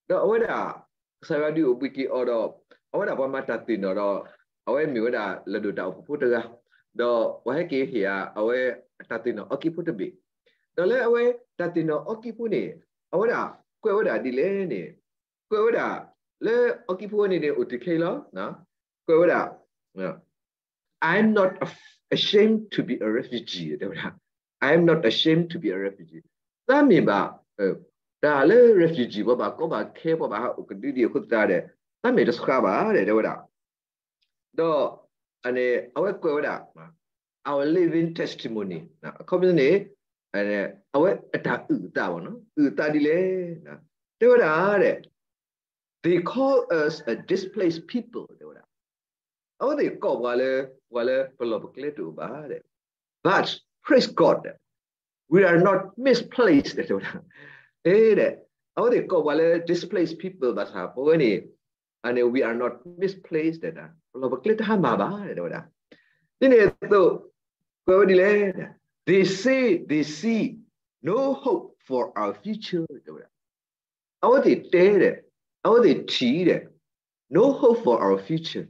ဒီးအဝဲဒၣ် ကစၢ်ယွၤဒုးအိၣ်ဘှံးက့ၤအီၤဒီး အဝဲဒၣ်ပှၤမၤတၢ်သ့ၣ်နီၣ်ဒီး အဝဲမ့ၢ်ဝဲဒၣ်လၢၢ်ဒိၣ်တၢ်အိၣ်ဖှိၣ်ဖိတဂၤ ဒီးပှၤဟဲက့ၤဟ့ၣ်အဝဲအတၢ်သ့ၣ်နီၣ်အီကံဖိတဘ့ၣ် ဒီးလၢအဝဲတၢ်သ့ၣ်နီၣ်အီကံဖိန့ၣ် အဝဲဒၣ်ကွဲးဝဲဒၣ်ဒ်လဲၣ်န့ၣ် ကွဲးဝဲဒၣ် လၢအီကံဖိဝဲန့ၣ်န့ၣ် အိၣ်တ့ၢ်ခဲအံၤလီၤ ကွဲးဝဲဒၣ် I'm not ashamed to be a refugee တဲဝဲဒၣ် I'm not ashamed to be a refugee သးမ့ၢ်ဘၣ် တၢ်လၢ refugee ပှၤဘၣ်ကီဘၣ်ခဲ ပှၤဘၣ်ဟးအိၣ်ကဒုဒံးအဃိသတးဒီး သးမ့ၢ်တဆှးဘၣ် တဲဝဲဒၣ် ဒီး အဝဲကွဲးဝဲဒၣ် our living testimony အခီပညီန့ၣ် အဝဲအတၢ်အုၣ်အသး အုၣ်အသးဒ်လဲၣ် တဲဝဲဒၣ် They call us a displaced people တဲဝဲဒၣ် အဝဲသ့ၣ်ကိးပှၤလၢ ပှၤလၢပလီၢ်ပကျဲတအိၣ်ဘၣ် but praise God we are not misplaced တဲဝဲဒၣ် အဝဲသ့ၣ်ကိးပှၤလၢ displaced people ဘၣ်ဆၣ် ပဝဲန့ၣ် အန့ၣ် we are not misplaced တဲဝဲဒၣ် ပလီၢ်ပကျဲတဟါမၢ်ဘၣ် တဲဝဲဒၣ် ဒ်န့ၣ်အသိး ကွဲးဝဲဒ်လဲၣ် They say they see no hope for our future တဲဝဲဒၣ် အဝဲသ့ၣ်တဲဒီး အဝဲသ့ၣ်ထံၣ်ဒီး no hope for our future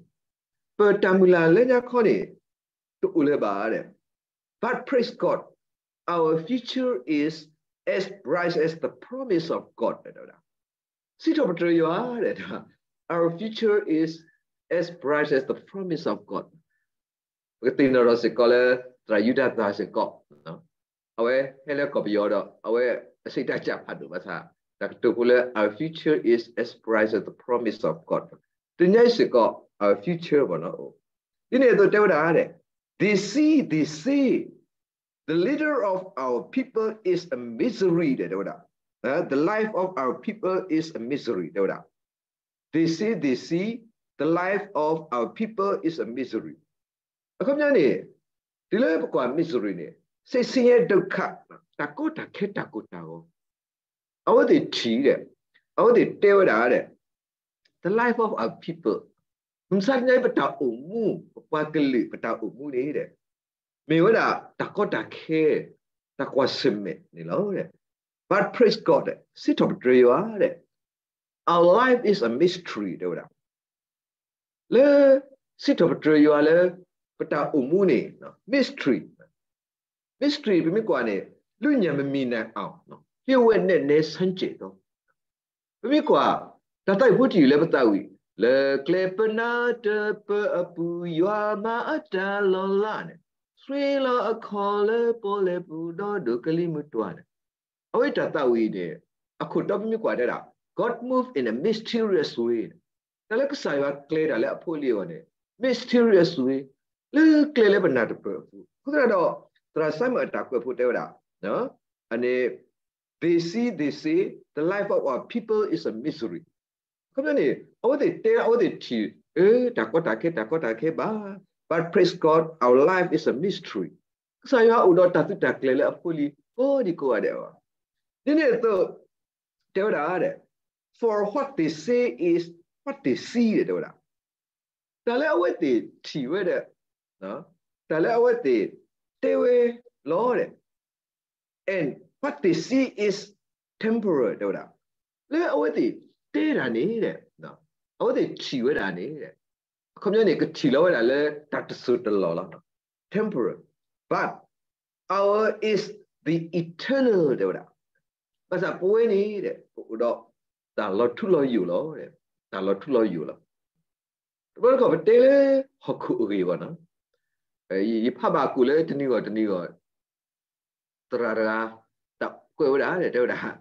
ပတၢ်မုၢ်လၢ်လၢညါခီန့ၣ် တအိၣ်လၢၤဘၣ်ဒီး but praise God our future is as bright as the promise of God တဲဝဲဒၣ် စံးထီၣ်ပတြၢၤယွၤ our future is as bright as the promise of God ပကသ့ၣ်နီၣ်ထီၣ်စ့ၢ်ကီးလၢ သရၣ်ယူဒၤသၢ်စ့ၢ်ကီး အဝဲဟဲလၢကီၢ်ပယီၤဒီး အဝဲအစံးတၢ်ကၢ်ဖးဒိၣ်ဘၣ်ဆၣ် တၢ်ကတိၤဖိလၢ our future is as bright as the promise of God တနံၤညါအံၤစ့ၢ်ကီး our future ဘၣ်နီၤ ဒ်န့ၣ်အသိးတဲဝဲဒၣ် they see they say the leader of our people is a misery တဲဝဲဒၣ် the life of our people is a misery တဲဝဲဒၣ် they say they see the life of our people is a misery. အခီပညီန့ၣ် တုၤလၢပကွၢ် misery န့ၣ် ဆင်းရဲဒုက္ခ, တၢ်ကီတၢ်ခဲတၢ်ကိၢ်တၢ်ဂီၤ, အဝဲသ့ၣ်ထံၣ်ဒီး အဝဲသ့ၣ်တဲဝဲဒၣ်ဒီး the life of our people, မုၢ်မဆါတနံၤအံၤ ပတၢ်အိၣ်မူ ပပှၤကလုာ်ပတၢ်အိၣ်မူန့ၣ်ဒီး မ့ၢ်ဝဲဒၣ်တၢ်ကီတၢ်ခဲ တၢ်ကွၢ်ဆၢၣ်မဲာ်န့ၣ်လီၤ. But praise God, စံးထီၣ်ပတြၢၤယွၤဒီး our life is a mystery တဲဝဲဒၣ် လၢ စံးထီၣ်ပတြၢၤယွၤလၢ ပတၢ်အိၣ်မူန့ၣ် mystery, mystery ပမ့ၢ်ကွၢ်န့ၣ် လွံၢ်ညၣ်မမံၤနၢၤအီၤ ဟ့ၣ်ဝဲနဲၣ်နဲဆၢကဲးဒီး ပမ့ၢ်ကွၢ် တၢ်သးဝံၣ်ဖိတယုၢ်လၢပသးဝံၣ် လၢကျဲပနၢ်တပၢၢ်အပူၤ ယွၤမၤအတၢ်လီၤလးန့ၣ် ဆှ့လီၤအခီၣ်လၢပီၣ်လဲၣ်ပူၤ ဒီးဒိၣ်ကလံၤမုၢ်တွၤန့ၣ် အဝဲတၢ်သးဝံၣ်န့ၣ် အခိၣ်တီပမ့ၢ်ကွၢ်တဲဒၣ် God move in a mysterious way န့ၣ် တၢ်လၢကစၢ်ယွၤကျဲၤတၢ်လၢအဖိအလံၤအဂီၢ်န့ၣ် mysterious way လၢကျဲလၢပနၢ်တပၢၢ်အပူၤ အဃိသတးဒီး သရၣ် Simon အတၢ်ကွဲးဖိတဲဝဲဒၣ် အန့ၣ် they see, they say, the life of our people is a mystery. အခီပညီန့ၣ် အဝဲသ့ၣ်တဲ အဝဲသ့ၣ်ထံၣ် အၢ တၢ်ကီတၢ်ခဲ တၢ်ကီတၢ်ခဲဘၣ် but praise God, our life is a mystery. ကစၢ်ယွၤအိၣ်ဒီးတၢ်သုးတၢ်ကျဲၤလၢအဖိအလံၤ ကိးဒံကိးဂၤဒဲးအဂီၢ် ဒ်န့ၣ်အသိး တဲဝဲဒၣ်ဒီး for what they say is what they see တဲဝဲဒၣ် တၢ်လၢအဝဲသ့ၣ်ထံၣ်ဝဲဒီး တၢ်လၢအဝဲသ့ၣ်တဲဝဲလီၤဒီး and what they see is temporal တဲဝဲဒၣ် လၢအဝဲသ့ၣ်တဲတၢ်န့ၣ်ဒီး အဝဲသ့ၣ်ထံၣ်ဝဲဒၣ်န့ၣ်ဒီး အခီပညီန့ၣ် ကထံၣ်လီၤဝဲဒၣ်လၢတၢ်တစိၢ်တလီၢ်လီၤ temporal, but our is the eternal တဲဝဲဒၣ် ဘၣ်ဆၣ်ပဝဲန့ၣ်ဒီး ပအိၣ်ဒီးတၢ်လီၤထူလီၤယိာ်လီၤ တၢ်လီၤထူလီၤယိာ်လီၤ တဘျီတခီၣ်ပတဲလၢဟီၣ်ခိၣ်အဂ့ၢ်ဘၣ်နီၤ, ယဖးဘၣ်ကိၣ်လၢတနံၤဂီၢ်တနံၤဂီၢ် သရၣ်တဂၤ တၢ်ကွဲးဝဲဒၣ်တဲဝဲဒၣ်,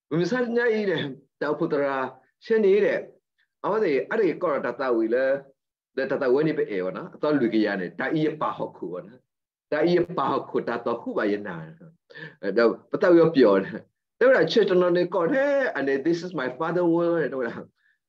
မုၢ်မဆါတနံၤအံၤဒီး တၢ်အိၣ်ဖှိၣ်သရၣ်ဆဲန့ၣ်ဒီး အဝဲသ့ၣ်အါတက့ၢ်ကီးဒီးတၢ်သးဝံၣ်လၢ ဒီးတၢ်သးဝံၣ်ဝဲန့ၣ်ပအဲၣ်ဝဲနီၤ, အသီလွံၢ်ကယၤန့ၣ် တၢ်အံၤယပာ်ဟီၣ်ခိၣ်ဝဲနီၤ, တၢ်အံၤယပာ်ဟီၣ်ခိၣ်တၢ်သီၣ်ဃုဘၣ်ယနၢ်, ဒီးပသးဝံၣ်အီၤပျီၣ်, တဲဝဲဒၣ် church တနီၤန့ၣ်ကီးထဲအန့ၣ် this is my father world တဲဝဲဒၣ်,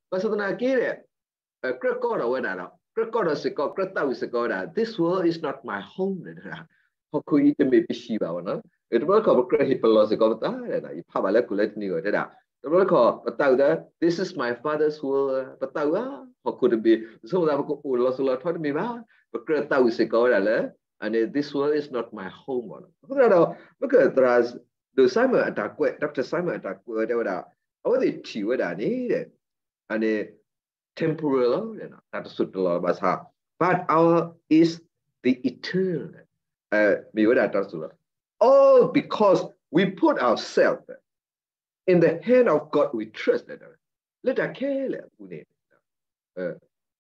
ဘၣ်ဆၣ်သနာ်က့ဒီး ကြၢးကီးဒီးဝဲဒၣ်ဒီး ကြၢးကီးဒီးစ့ၢ်ကီး ကြၢးသးဝံၣ်စ့ၢ်ကီးဝဲဒၣ် this world is not my home န့ၣ်, ဟီၣ်ခိၣ်အံၤတမ့ၢ်ပဟံၣ်ဘၣ်ဝဲနီၤ, တဘျီတခီၣ်ပကြၢးဟ့ၣ်ပလီၢ်စ့ၢ်ကီးပသး, ယဖးဘၣ်လၢကိၣ်လၢတနံၤဂီၢ်တဲဒၣ်, တဘျီတခီၣ်ပသးဝံၣ်သး this is my father's world ပသးဝံၣ်ဧါ, ဟီၣ်ခိၣ်တဘ့ၣ် ပဆိကမိၣ်သးပကအိၣ်လီၤစိၤလီၤထီတမ့ၢ်ဘၣ်, ပကြၢးသးဝံၣ်စ့ၢ်ကီးဝဲဒၣ်လၢ အန့ၣ် this world is not my home ဘၣ်နီၤ, အဃိသတးဒီး မ့ၢ်ကသရၣ်ဒိၣ် Simon အတၢ်ကွဲး Doctor Simon အတၢ်ကွဲးဝဲတဲဝဲဒၣ်, အဝဲသ့ၣ်ထံၣ်ဝဲဒၣ်န့ၣ်ဒီး အန့ၣ် temporal လီၤ, တၢ်တစိၢ်တလီၢ်ဘၣ်ဆၣ်, but our is the eternal, မ့ၢ်ဝဲဒၣ်တၢ်တစိၢ်လီၤ, all because we put ourselves in the hand of God we trust လၢတၢ်ခဲလၢာ်အပူၤန့ၣ်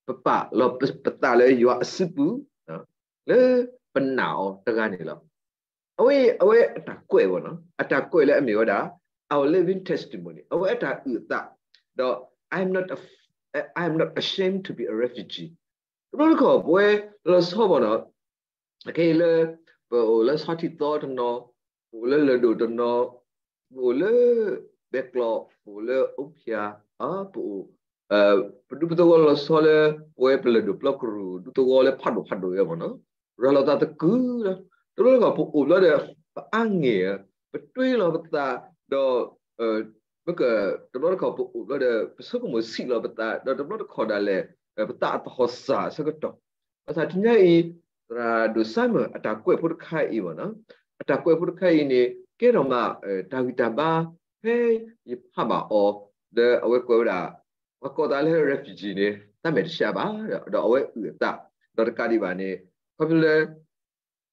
ပပာ်လီၤပသးလၢယွၤအစုပူၤ လၢပနာ်အီၤတဂၤန့ၣ်လီၤ. အဝဲ အဝဲအတၢ်ကွဲးဘၣ်နီၤ, အတၢ်ကွဲးလၢအမ့ၢ်ဝဲဒၣ် our living testimony အဝဲအတၢ်အုၣ်အသး, ဒီး I am not, I am not ashamed to be a refugee. တဘျီတခီၣ်ပဝဲလီၤဆီဘၣ်နီၤ, အခဲအံၤလၢ ပအိၣ်လၢဆီထံသီတနီၤ, ပအိၣ်လၢလၢၢ်ဒိၣ်တနီၤ, ပအိၣ်လၢ ဘဲကျီၢ်, ပအိၣ်လၢအိၣ်ဖၠၣ်, ပအိၣ် ပဒူပသဝီလီၤဆီလၢ ပဝဲပလၢၢ်ဒိၣ်ပျီကရူၢ် ဒူသဝီလၢဖးဒိၣ်ဖးဒိၣ်ဝဲဘၣ်နီၤ, ရၤလီၤသးသကုၤလီၤ. တဘျီတခီၣ်ပအိၣ်ဘျီဒီး ပအါငဲၢ်, ပတွ့လီၤပသး, ဒီး မ့ၢ်က တဘျီတခီၣ်ပအိၣ်ဘျီဒီး ပဆိကမိၣ်ဆံးလီၤပသး, ဒီးတဘျီတခီၣ်ဒၣ်လဲာ် ပသးအသဟီၣ်စၢ်အဆၢကတီၢ်, ဘၣ်ဆၣ်တနံၤအံၤ သရၣ်ဒိၣ် Simon အတၢ်ကွဲးဖိတခါအံၤဘၣ်နီၤ, အတၢ်ကွဲးဖိတခါအံၤန့ၣ် ကဲထီၣ်မး တၢ်ဂံၢ်တၢ်ဘါ ဖဲယဖးဘၣ်အီၤ လၢအဝဲကွဲးဝဲဒၣ် ပှၤကိးသးလၢ refugee န့ၣ် တၢ်မဲာ်တဆှးဘၣ်, ဒီးအဝဲအုၣ်အသး, ဒီးတကးဒံးဘၣ်န့ၣ် ခီဖျိလၢ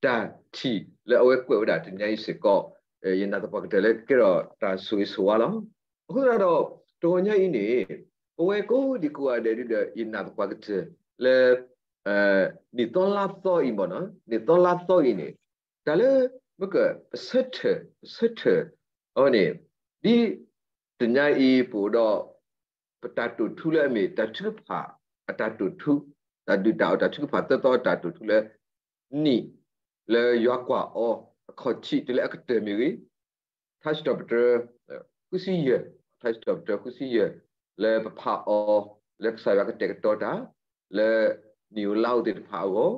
တၢ်ထံၣ်လၢအဝဲကွဲးဝဲဒၣ်တနံၤအံၤစ့ၢ်ကီး ယနာ်သပှၢ်ကတၢၢ်လၢကကဲထီၣ်တၢ်ဆိၣ်ဂ့ၤဆိၣ်ဝါလီၤ. အဃိသတးဒီး တဂီၤညါအံၤန့ၣ် ပဝဲကိးဒံကိးဂၤဒဲးဒီး ယနာ်သပှၢ်ကတၢၢ်လၢ နံၣ်သီလါသီအံၤဘၣ်နီၤ, နံၣ်သီလါသီအံၤန့ၣ် တၢ်လၢ မ့ၢ်က ပဆၢထၢၣ် ပဆၢထၢၣ် အဝဲန့ၣ် ဒ်တနံၤအံၤပအိၣ်ဒီး ပတၢ်တိာ်ထူလၢအမ့ၢ်တၢ်ထုကဖၣ် အတၢ်တိာ်ထူ, တၢ်ဒုၣ်တၢ်အီၣ်တၢ်ထုကဖၣ်သၢသီအတၢ်တိာ်ထူလၢ နံၣ် လၢယွၤကွၢ်အီၤ အခီၣ်ထံးတုၤလၢအကတၢၢ်မ့ၢ်ဂ့ၤ, ထါစံးထီၣ်ပတြၢၤ ဃုဆံယဲၢ်, ထါစံးထီၣ်ပတြၢၤ ဃုဆံယဲၢ် လၢပဖးအီၤ လၢကစၢ်ယွၤကတဲာ်ကတီၤတၢ် လၢနံၣ်ဧိၤလါဧိၤသ့ၣ်တဖၣ်အဂီၢ်,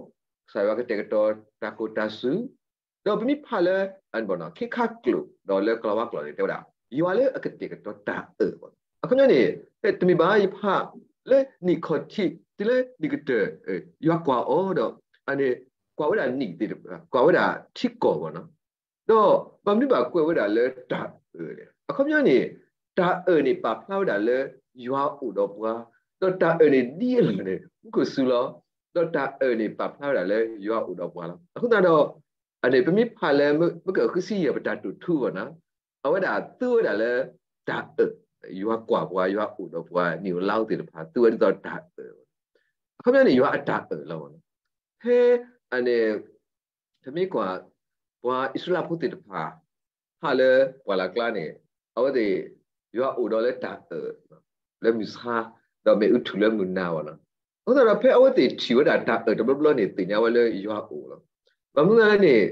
ကစၢ်ယွၤကတဲာ်ကတီၤတၢ်ကိၢ်တၢ်စူၤ, ဒီးပမ့ၢ်ဖးလၢ ခ့ခါကျိာ် ဒီးလၢကလၤဝါကျိာ်န့ၣ် တဲဝဲဒၣ် ယွၤလၢအကတဲာ်ကတီၤတၢ်အၢၣ်, အခီပညီန့ၣ် တမ့ၢ်ဘၣ်ယဖးလၢနံၣ်ခီၣ်ထံး တုၤလၢနံၣ်ကတၢၢ် ယွၤကွၢ်အီၤဒီး အန့ၣ် ကွၢ်ဝဲဒၣ်နံၣ်သ့ၣ်တဖၣ် ကွၢ်ဝဲဒၣ်ထံကီၢ်ဘၣ်နီၤ, ဒီးဘၣ်မနုၤဘၣ်ကွဲးဝဲဒၣ်လၢတၢ်အၢၣ်လဲၣ်, အခီပညီန့ၣ် တၢ်အၢၣ်န့ၣ်ပာ်ဖျါဝဲဒၣ်လၢယွၤအိၣ်ဒီးပှၤ, ဒီးတၢ်အၢၣ်န့ၣ်ဒ်အလီၢ်န့ၣ် မူခိၣ်စူၤလီၤ, ဒီးတၢ်အၢၣ်န့ၣ်ပာ်ဖျါဝဲဒၣ်လၢယွၤအိၣ်ဒီးပှၤလီၤ. အဃိသတးဒီး အန့ၣ် ပမ့ၢ်ဖးလၢ မ့ၢ်ကဃုဆံယဲၢ် ပတၢ်တိာ်ထူအဂီၢ်န့ၣ် အဝဲဒၣ်သူဝဲဒၣ်လၢတၢ်အၢၣ်, ယွၤကွၢ်ပှၤ ယွၤအိၣ်ဒီးပှၤ နံၣ်ဧိၤလါဧိၤသ့ၣ်တဖၣ် သူဝဲဒ်သိးတၢ်အၢၣ်, အခီပညီန့ၣ် ယွၤအတၢ်အၢၣ်လီၤ. ဖဲအန့ၣ် ပမ့ၢ်ကွၢ် ပှၤအံၣ်စရ့လးဖိသ့ၣ်တဖၣ် ဟးလၢပှၢ်လၢ်ကျါန့ၣ် အဝဲသ့ၣ် ယွၤအိၣ်ဒီးလၢတၢ်အၢၣ် လၢမုၢ်ဆါ, ဒီးမ့ၣ်အူထူၣ်လၢမုၢ်နၤဘၣ်နီၤ. အဃိသတးဒီး ဖဲအဝဲသ့ၣ်ထံၣ်ဝဲဒၣ်တၢ်အၢၣ်တဘျီဘျီန့ၣ် သ့ၣ်ညါဝဲလၢယွၤအိၣ်လီၤ. ဘၣ်မနုၤလဲၣ်န့ၣ်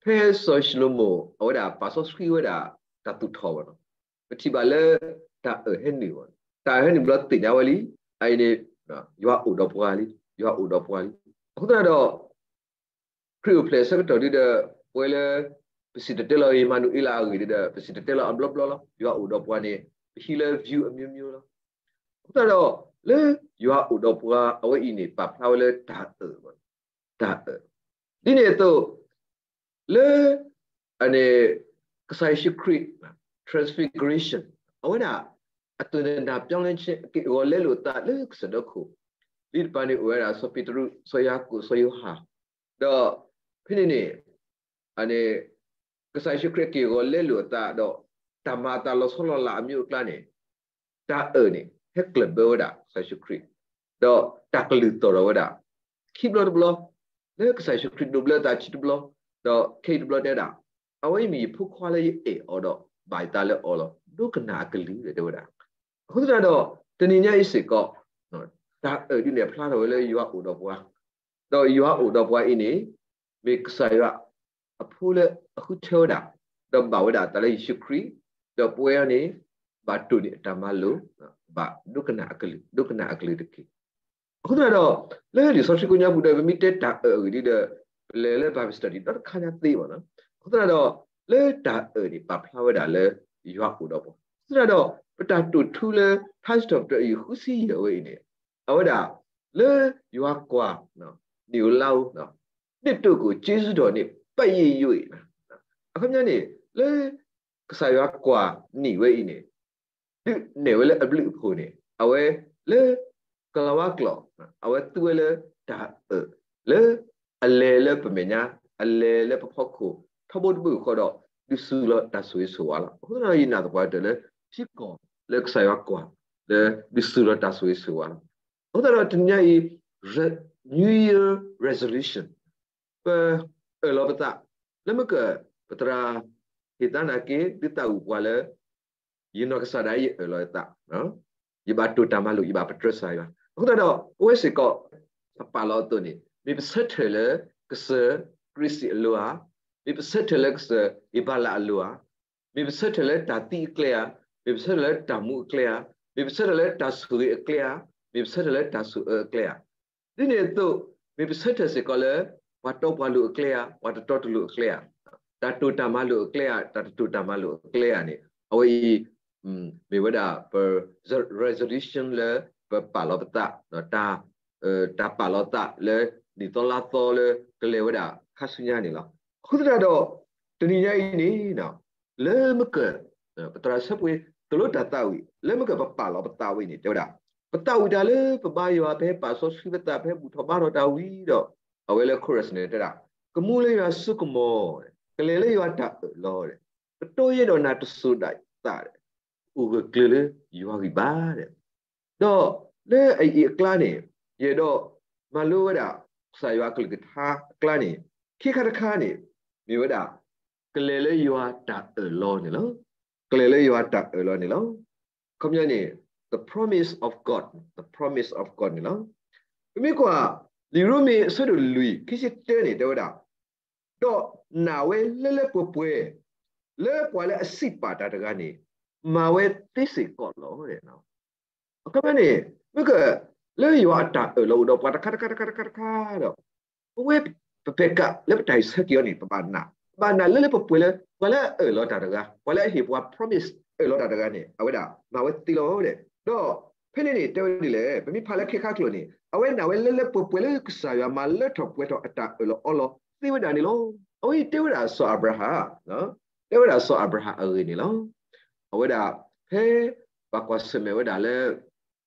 ဖဲစီၤၡလိၤမိၣ် အဝဲဒၣ်ပာ်စီဆှံဝဲဒၣ်တၢ်သူၣ်ထီၣ်ဘၣ်နီၤ, ပထံၣ်ဘၣ်လၢတၢ်အၢၣ်ဟဲနုာ်ဘၣ်, တၢ်အၢၣ်ဟဲနုာ်ဘျီသ့ၣ်ညါဝဲလံ, အအံၤန့ၣ် ယွၤအိၣ်ဒီးပှၤလံ, ယွၤအိၣ်ဒီးပှၤလံ. အဃိသတးဒီး ခရံာ်အိၣ်ဖျဲၣ်ဆၢကတီၢ်ဒုဒီး ပဝဲလၢ ပစံၣ်တဲၤတဲလီၤအံၤမၤနူၤအ့လးအဂ့ၢ်ဒုဒီး ပစံၣ်တဲၤတဲလီၤအဘျီဘျီလီၤ. ယွၤအိၣ်ဒီးပှၤန့ၣ် ပဟံးလၢ view အမျိုးမျိုးလီၤ. အဃိသတးဒီး လၢယွၤအိၣ်ဒီးပှၤအဝဲအံၤန့ၣ် ပာ်ဖျါဝဲလၢတၢ်အၢၣ်, တၢ်အၢၣ်, ဒ်န့ၣ်အသိး လၢ အန့ၣ် ကစၢ်ယ့ၣ်ၡူးခရံာ် transfiguration အဝဲဒၣ် အသွင်သဏ္ဍာန်ပြောင်းလဲခြင်း အက့ၢ်အဂီၤလဲလိာ်အသးလၢကစၢၢ်ဒီခိၣ်, လံာ်တဖၣ်န့ၣ်အိၣ်ဝဲဒၣ် စီၤပ့းတရူး စီၤယၤကိာ် စီၤယိၤဟၣ်, ဒီးဖဲန့ၣ်န့ၣ် အန့ၣ် ကစၢ်ယ့ၣ်ၡူးခရံာ်အက့ၢ်အဂီၤလဲလိာ်အသးဒီး တၢ်မၤအသးလီၤဆီလီၤလးအမျိုးအကျါန့ၣ် တၢ်အၢၣ်န့ၣ် ဟဲကျၢၢ်ဘၢဝဲဒၣ်ကစၢ်ယ့ၣ်ၡူးခရံာ်, ဒီးတၢ်ကလုၢ်သီၣ်ထီၣ်ဝဲဒၣ် ခံဘျီတဘျီ, လၢကစၢ်ယ့ၣ်ၡူးခရံာ်ဒိးဘျၢအသးခံတဘျီ, ဒီးခဲအံၤတဘျီတဲဒၣ်, အဝဲအံၤမ့ၢ်ယဖိခွါလၢယအဲၣ်အီၤဒီး ဘၣ်ယသးလၢအီၤလီၤ. ဒိကနၣ်အကလုၢ် တဲဝဲဒၣ်. အဃိသတးဒီး တနံၤညါအံၤစ့ၢ်ကီး တၢ်အၢၣ်ဒ်န့ၣ်ဖျါထီၣ်ဝဲလၢယွၤအိၣ်ဒီးပှၤ, ဒီးယွၤအိၣ်ဒီးပှၤအံၤန့ၣ် မ့ၢ်ကစၢ်ယွၤအဖိလၢအဃုထၢဝဲဒၣ်, ဒီးဘၣ်ဝဲဒၣ်အသးလၢယ့ၣ်ၡူးခရံာ်, ဒီးပဝဲအံၤန့ၣ် ဘၣ်တိၢ်န့ၢ်အတၢ်မၤလိာ်, ဘၣ်ဒိကနၣ်အကလုၢ်, ဒိကနၣ်အကလုၢ်တက့ၢ်. အဃိသတးဒီး လၢလံာ်စီဆှံကိးညါပူၤဒီး ပမ့ၢ်တဲတၢ်အၢၣ်အဂ့ၢ်ဒ်ဒီး ပလဲၤလၢ Bible study ဒီးတခါညါသ့ဘၣ်နီၤ. အဃိသတးဒီး လၢတၢ်အၢၣ်န့ၣ် ပာ်ဖျါဝဲဒၣ်လၢယွၤအိၣ်ဒီးပှၤ. အဃိသတးဒီး ပတၢ်တိာ်ထူလၢ ထါစံးထီၣ်ပတြၢၤအယုၢ်ဃုဆံယဲၢ်ဝဲအံၤန့ၣ် အဝဲဒၣ် လၢယွၤကွၢ် နံၣ်ဧိၤလါဧိၤ ဒ့ၣ်တိၢ်ကိၣ် က့စူဒိၣ်န့ၣ် ပယ့ၣ်ယွံၣ်, အခီပညီန့ၣ် လၢ ကစၢ်ယွၤကွၢ်နံၣ်ဝဲအံၤန့ၣ် ဒုးနဲၣ်ဝဲလၢအဘျုးအဖှိၣ်န့ၣ် အဝဲလၢ ကလၤဝါကျိာ် အဝဲသူဝဲလၢတၢ်အၢၣ် လၢအလဲၤလၢပမဲာ်ညါ အလဲၤလၢပဖီခိၣ် ထီဘိတဘိယူၢ်ဃီဒီး ဒုးစူၤလီၤတၢ်ဆိၣ်ဂ့ၤဆိၣ်ဝါလီၤ. အဃိသတးဒီး ယနာ်သပှၢ်ကတၢၢ်လၢ ထံကီၢ်လၢကစၢ်ယွၤကွၢ် လၢဒုးစူၤလီၤတၢ်ဆိၣ်ဂ့ၤဆိၣ်ဝါလီၤ. အဃိသတးဒီးတနံၤညါအံၤ New Year Resolution ပအၢၣ်လီၤပသး လၢမ့ၢ်က ပသရၣ်ဟ့ၣ်သါနာ်က့ ဒုးသးဝံၣ်ပှၤလၢ ယနီၢ်ကစၢ်ဒၣ်ယအၢၣ်လီၤယသး ယဘၣ်တိၢ်တၢ်မၤလိာ် ယဘၣ်ပတြၢၤကစၢ်ယွၤ. အဃိသတးဒီး ပဝဲစ့ၢ်ကီး ပပာ်လီၤအသိးန့ၣ် မ့ၢ်ပဆၢထၢၣ်လၢကစၢၢ် ကရံၣ်စံၣ်အလိၤဧါ, မ့ၢ်ပဆၢထၢၣ်လၢကစၢၢ် အ့ဘၤလၣ်အလိၤဧါ, မ့ၢ်ပဆၢထၢၣ်လၢတၢ်သံအကျဲဧါ, မ့ၢ်ပဆၢထၢၣ်လၢတၢ်မူအကျဲဧါ, မ့ၢ်ပဆၢထၢၣ်လၢတၢ်ဆိၣ်ဂ့ၤအကျဲဧါ, မ့ၢ်ပဆၢထၢၣ်လၢတၢ်ဆိၣ်အၢအကျဲဧါ. ဒ်န့ၣ်အသိး မ့ၢ်ပဆၢထၢၣ်စ့ၢ်ကီးလၢ ပှၤတီပှၤလိၤအကျဲဧါ, ပှၤတတီတလိၤအကျဲဧါ, တၢ်တိၢ်တၢ်မၤလိာ်အကျဲဧါ, တၢ်တတိၢ်တၢ်မၤလိာ်အကျဲဧါန့ၣ် အဝဲအံၤ မ့ၢ်ဝဲဒၣ်ပ resolution လၢပပာ်လီၤပသး တၢ် တၢ်ပာ်လီၤသးလၢ နံၣ်သီလါသီလၢကလဲၤဝဲဒၣ်ခါဆူညါန့ၣ်လီၤ. အဃိသတးဒီး တနံၤညါအံၤန့ၣ် လၢမ့ၢ်က ပသရၣ်ဆၢပှ့ၤ သိၣ်လိတၢ်သးဝံၣ် လၢမ့ၢ်ကပပာ်လီၤပသးဝဲအံၤန့ၣ် တဲဝဲဒၣ် ပသးဝံၣ်တၢ်လၢပဘါယွၤ ပဟဲပာ်စီဆှံပသး ပဟဲဘူၣ်ထီၣ်ဘါထီၣ်တၢ်ဝံၤဒီး အဝဲလၢ chorus န့ၣ်တဲဒၣ် ကမူလၢယွၤစိကမီၤ ကလဲၤလၢယွၤတၢ်အၢၣ်လီၤ ကတိၤယဲဒီးနၤတစိၤဒၣ်သး အိၣ်ဂၢၢ်ကျၢၤလၢယွၤဂံၢ်ဘါ ဒီးလၢအအံၤအကျါန့ၣ် ယအဲၣ်ဒိးမၤလိဝဲဒၣ် ကစၢ်ယွၤအကလုၢ်ကထါအကျါန့ၣ် ခံခါတခါန့ၣ် မ့ၢ်ဝဲဒၣ် ကလဲၤလၢယွၤတၢ်အၢၣ်လီၤန့ၣ်လီၤ. ကလဲၤလၢယွၤတၢ်အၢၣ်လီၤန့ၣ်လီၤ. အခီပညီန့ၣ် the promise of God, the promise of God န့ၣ်လီၤ. ပမ့ၢ်ကွၢ် လံာ်ရိမ့ၤအဆၢဒိၣ်လွံၢ် ခံဆံတၢန့ၣ် တဲဝဲဒၣ် ဒီးနာ်ဝဲလၢလၢပှဲၤပှဲၤ လၢပှၤလၢအစံးပာ်တၢ်တဂၤန့ၣ် မၤဝဲသ့စ့ၢ်ကီးလီၤ. အခီပညီန့ၣ် မ့ၢ်က လၢယွၤအတၢ်အၢၣ်လီၤအိၣ်ဒီးပှၤတခါတခါတခါတခါတခါဒီး ပဝဲပပဲာ်ကးလၢပတၢ်ဆၢက့ၤအီၤန့ၣ် ပဘၣ်နာ်, ပဘၣ်နာ်လၢလၢပှဲၤပှဲၤလၢ ပှၤလၢအအၢၣ်လီၤတၢ်တဂၤ, ပှၤလၢအဟ့ၣ်ပှၤ promise အၢၣ်လီၤတၢ်တဂၤန့ၣ် အဝဲဒၣ်မၤဝဲသ့လီၤဒီး, ဒီးဖဲန့ၣ်န့ၣ် တဲဝဲဒ်လဲၣ်, ပမ့ၢ်ဖးလၢခဲခါကျိာ်န့ၣ် အဝဲနာ်ဝဲလၢလၢပှဲၤပှဲၤလၢကစၢ်ယွၤမၤလၢထီၣ်ပှဲၤထီၣ်အတၢ်အၢၣ်လီၤအီလီၤ သ့ဝဲဒၣ်န့ၣ်လီၤ. အဝဲအံၤတဲဝဲဒၣ်စီၤအၤဘြၤဟၣ်, တဲဝဲဒၣ်စီၤအၤဘြၤဟၣ်အဂ့ၢ်န့ၣ်လီၤ. အဝဲဒၣ် ဖဲပှၤကွၢ်ဆၢၣ်မဲာ်ဝဲဒၣ်လၢ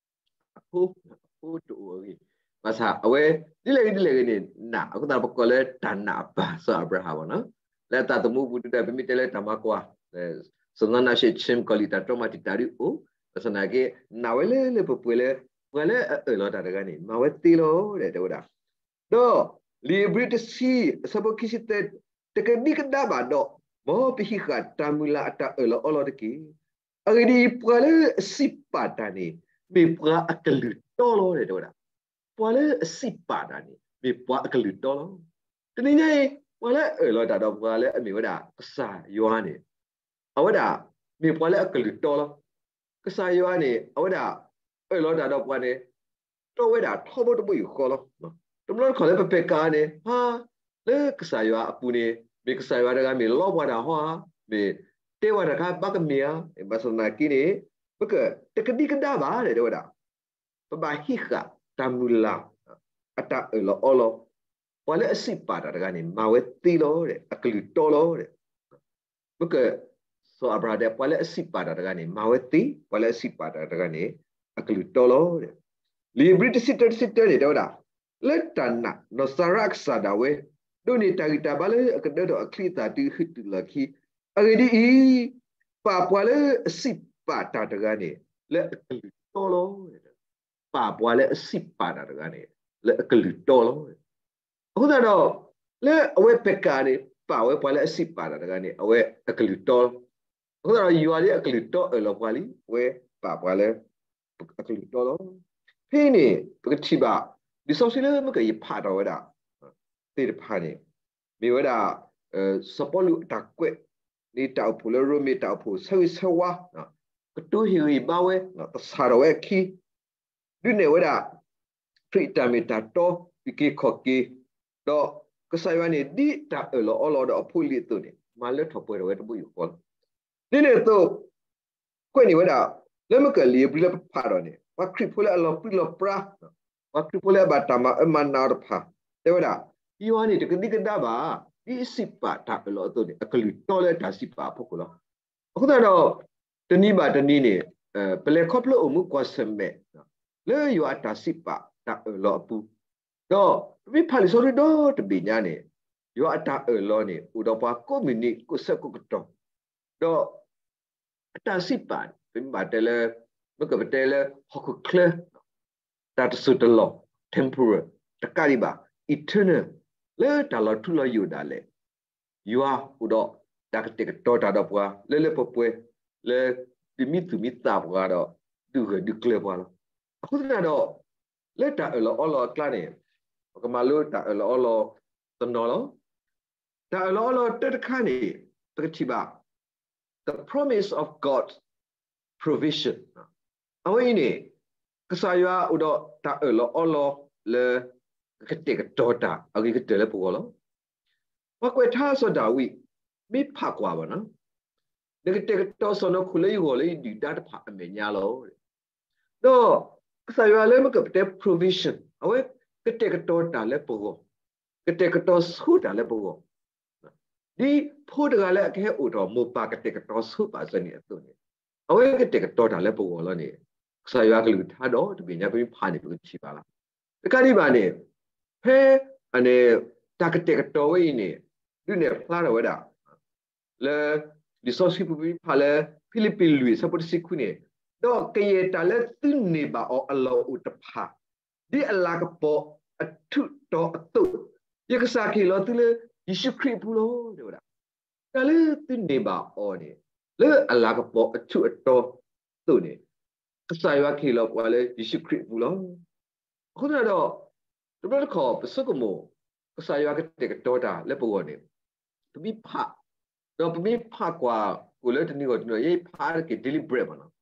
အဖိ, အဖိတအိၣ်အဂ့ၢ်, ဘၣ်ဆၣ်အဝဲ ဒ်လဲၣ်ဂ့ၤဒ်လဲၣ်ဂ့ၤန့ၣ် နာ်, အဃိသတးပကိးလၢတၢ်နာ်အပၢ်စီၤအၤဘြၤဟၣ်ဘၣ်နီၤ, လၢအသးသမူပူၤဒုးဒီး ပမ့ၢ်တဲလၢတၢ်မၤကွၢ်, စီၤနါနၡ့ၣ် ဆ့ၣ် ကီၢ်လံၣ် တၢ်တြီမၤတံာ်တာ်ဒုးအိၣ်, ဘၣ်ဆၣ်သနာ်က့ နာ်ဝဲလၢလၢပှဲၤပှဲၤလၢ ပှၤလၢအအၢၣ်လီၤတၢ်တဂၤန့ၣ် မၤဝဲသ့လီၤဒီး တဲဝဲဒၣ် ဒီးလံာ်ဧ့ၤဘြံၤတဆံ အဆၢဖိခံဆံသၢ, တကဒံကဒါဘၣ်ဒီး မ်ပဟံးဃာ်တၢ်မုၢ်လၢ်အတၢ်အၢၣ်လီၤအီလီၤတက့ၢ်. အဂ့ၢ်ဒ်အံၤ, ပှၤလၢအစံးပာ်တၢ်န့ၣ် မ့ၢ်ပှၤအကလုၢ်တီလီၤ တဲဝဲဒၣ်. ပှၤလၢအစံးပာ်တၢ်န့ၣ် မ့ၢ်ပှၤအကလုၢ်တီလီၤ. တနံၤညါအံၤ ပှၤလၢအအၢၣ်လီၤတၢ်ဒီးပှၤလၢအမ့ၢ်ဝဲဒၣ်ကစၢ်ယွၤန့ၣ် အဝဲဒၣ် မ့ၢ်ပှၤလၢအကလုၢ်တီလီၤ. ကစၢ်ယွၤန့ၣ် အဝဲဒၣ် အၢၣ်လီၤတၢ်ဒီးပှၤန့ၣ် တီဝဲဒၣ်ထီဘိတဘိယူၢ်ဃီလီၤ. တဘျီတခီၣ်လၢပပဲာ်ကးန့ၣ် ဟါ လၢကစၢ်ယွၤအပူၤန့ၣ် မ့ၢ်ကစၢ်ယွၤတဂၤမ့ၢ်လီပှၤတၢ်ဟီဧါ, မ့ၢ်တဲဝဲတခါဘၣ်ကမ့ၢ်ဧါ, ဘၣ်ဆၣ်သနာ်က့န့ၣ် ပကတကဒံကဒါဘၣ် တဲဝဲဒၣ် ပဘၣ်ဟံးဃာ်တၢ်မုၢ်လၢ် အတၢ်အၢၣ်လီၤအီလီၤ, ပှၤလၢအစံးပာ်တၢ်တဂၤန့ၣ် မၤဝဲသ့လီၤ, အကလုၢ်တီလီၤ. ပက စီၤအၤဘြၤဟၣ်ဒဲး ပှၤလၢအစံးပာ်တၢ်တဂၤန့ၣ် မၤဝဲသ့, ပှၤလၢအစံးပာ်တၢ်တဂၤန့ၣ် အကလုၢ်တီလီၤ. လံာ်ဧ့ၤဘြံၤတဆံတၢတဆံတၢန့ၣ် တဲဝဲဒၣ်, လၢတၢ်နာ် နီၢ်စၤရါအကစၢ်ဒၣ်ဝဲ ဒိးန့ၢ်တၢ်ဂံၢ်တၢ်ဘါလၢအကဒၢထီၣ်အချံအသၣ်တုၤဟုတတုၤလီၢ်ခံ, အဂ့ၢ်ဒ်အံၤ, ပာ်ပှၤလၢအစံးပာ်တၢ်တဂၤန့ၣ် လၢအကလုၢ်တီလီၤ. ပာ်ပှၤလၢအစံးပာ်တၢ်တဂၤန့ၣ် လၢအကလုၢ်တီလီၤ. အဃိသတးဒီး လၢအဝဲပဲာ်ကးန့ၣ် ပာ်ဝဲပှၤလၢအစံးပာ်တၢ်တဂၤန့ၣ် အဝဲအကလုၢ်တီလီၤ. အဃိသတးဒီးယွၤလၢအကလုၢ်တီအၢၣ်လီၤပှၤလံ, အဝဲပာ်ပှၤလၢအကလုၢ်တီလီၤ. ဖဲအံၤန့ၣ် ပကထံၣ်ဘၣ် လံာ်စီဆှံလၢမ့ၢ်ကယဖးထီၣ်ဝဲဒၣ် သ့ၣ်တဖၣ်န့ၣ် မ့ၢ်ဝဲဒၣ် စီၤပီလူးအတၢ်ကွဲးန့ၢ်တၢ်အိၣ်ဖှိၣ်လၢရိမ့ၤတၢ်အိၣ်ဖှိၣ်ဆၢဂ့ၤဆၢဝါ, ကတိၤဟ့ၣ်ဂံၢ်ဘါဝဲ, သဆၣ်ထီၣ်ဝဲအခံ ဒုးနဲၣ်ဝဲဒၣ် ခရံာ်အတၢ်မ့ၢ်တၢ်တီ အုၣ်က့ၤခီၣ်က့ၤ, ဒီးကစၢ်ယွၤန့ၣ် ဒ်တၢ်အၢၣ်လီၤအီလီၤဒီးအဖိအလံၤအသိးန့ၣ် မၤလၢထီၣ်ပှဲၤထီၣ်ဝဲတဘိယူၢ်ဃီလီၤ. ဒ်န့ၣ်အသိး ကွဲးန့ၢ်ဝဲဒၣ် လၢမ့ၢ်ကလံာ်ဧ့ၤဘြံၤလၢပဖးဒီးန့ၣ် ပှၤခရံာ်ဖိလၢအလီၤပြံလီၤပြါ, ပှၤခရံာ်ဖိလၢအဘၣ်တၢ်မၤအၢမၤနးအီၤတဖၣ် တဲဝဲဒၣ်, ယွၤန့ၣ်တကဒံကဒါဘၣ်, ဒ်အစံးပာ်တၢ်အၢၣ်လီၤအသိးန့ၣ် အကလုၢ်တီလၢအတၢ်စံးပာ်အဖီခိၣ်လီၤ. အဃိသတးဒီး တနံၤဘၣ်တနံၤန့ၣ် ပလဲၤခီဖျိအိၣ်မူကွၢ်ဆၢၣ်မဲာ် လၢယွၤအတၢ်စံးပာ်တၢ်အၢၣ်လီၤအပူၤ, ဒီးပမ့ၢ်ဖးလံာ်စီဆှံဒီတဘ့ၣ်ညါန့ၣ် ယွၤအတၢ်အၢၣ်လီၤန့ၣ် အိၣ်ဒီးပှၤကိးမုၢ်နံၤကိးဆၢကိးကတီၢ်, ဒီးအတၢ်စံးပာ်န့ၣ် ပမ့ၢ်ဘၣ်တဲလၢ မ့ၢ်ကပတဲလၢဟီၣ်ခိၣ်ချၢ တၢ်တစိၢ်တလီၢ် temporal တကးဒံးဘၣ် eternal လၢတၢ်လီၤထူလီၤယိာ်ဒၣ်လဲာ် ယွၤအိၣ်ဒီးတၢ်ကတဲာ်ကတီၤတၢ်ဒီးပှၤ လၢလၢပှဲၤပှဲၤ လၢဒုးမံသူၣ်မံသးပှၤဒီး ဒုးဂၢၢ်ဒုးကျၢၤပှၤလီၤ. အဃိသတးဒီး လၢတၢ်အၢၣ်လီၤအီလီၤအကျါန့ၣ် ပကမၤလိတၢ်အၢၣ်လီၤအီလီၤတနီၤလီၤ. တၢ်အၢၣ်လီၤအီလီၤတၢတခါန့ၣ် ပကထံၣ်ဘၣ် the promise of God's provision အဝဲအံၤန့ၣ် ကစၢ်ယွၤအိၣ်ဒီးတၢ်အၢၣ်လီၤအီလီၤလၢ ကကတဲာ်ကတီၤတၢ်အဂ့ၤကတၢၢ်လၢပဂီၢ်လီၤ. ပှၤကွဲးထါစီၤဒၤဝံး မ့ၢ်ဖးကွၢ်ဘၣ်နီၤ နကတဲာ်ကတီၤစီၢ်နီၤခိၣ်လၢယဂီၢ်လၢယဒုၣ်ဒါတဖၣ်အမဲာ်ညါလီၤ. ဒီးကစၢ်ယွၤလၢမ့ၢ်ကပတဲ provision အဝဲကတဲာ်ကတီၤတၢ်လၢပဂီၢ်, ကတဲာ်ကတီၤဆိတၢ်လၢပဂီၢ်, ဒ်ဖိတဂၤလၢအကဟဲအိၣ်ထီၣ်မိၢ်ပၢ်ကတဲာ်ကတီၤဆိပာ်စၢၤန့ၣ်အသိးန့ၣ် အဝဲကတဲာ်ကတီၤတၢ်လၢပဂီၢ်လီၤန့ၣ် ကစၢ်ယွၤကလုၢ်ကထါဒီတဘ့ၣ်ညါ ပမ့ၢ်ဖးန့ၣ် ပကထံၣ်ဘၣ်လီၤ. တကးဒံးဘၣ်န့ၣ် ဖဲ တၢ်ကတဲာ်ကတီၤဝဲအံၤန့ၣ် ဒုးနဲၣ်ဖျါထီၣ်ဝဲဒၣ် လၢ လံာ်စီဆှံပူၤပမ့ၢ်ဖးလၢ ဖံလံးပံးလွံၢ်အဆၢဖိတဆံခွံန့ၣ်, ဒီးကယဲၢ်တၢ်လၢသုန့ၢ်ဘၣ်အီၤအလီၢ်အိၣ်တဖၣ် ဒ်အလၤကပီၤအထူးအတီၤအသိး, ယကစၢ်ကဟ့ၣ်လီၤသုလၢယ့ၣ်ၡူးခရံာ်အပူၤလီၤ တဲဝဲဒၣ်. တၢ်လၢသုန့ၢ်ဘၣ်အီၤန့ၣ် လၢအလၤကပီၤအထူးအတီၤအသိးန့ၣ် ကစၢ်ယွၤကဟ့ၣ်လီၤပှၤလၢယ့ၣ်ၡူးခရံာ်အပူၤလီၤ. အဃိသတးဒီး တဘျီတခီၣ် ပဆိကမိၣ် ကစၢ်ယွၤကတဲာ်ကတီၤတၢ်လၢပဂီၢ်န့ၣ် ပမ့ၢ်ဖး ဒီးပမ့ၢ်ဖးကွၢ် ကိၣ်လၢတနံၤဂီၢ်တနံၤ ယဖးတက့ၢ် daily bread မ့ၢ်နီၤ,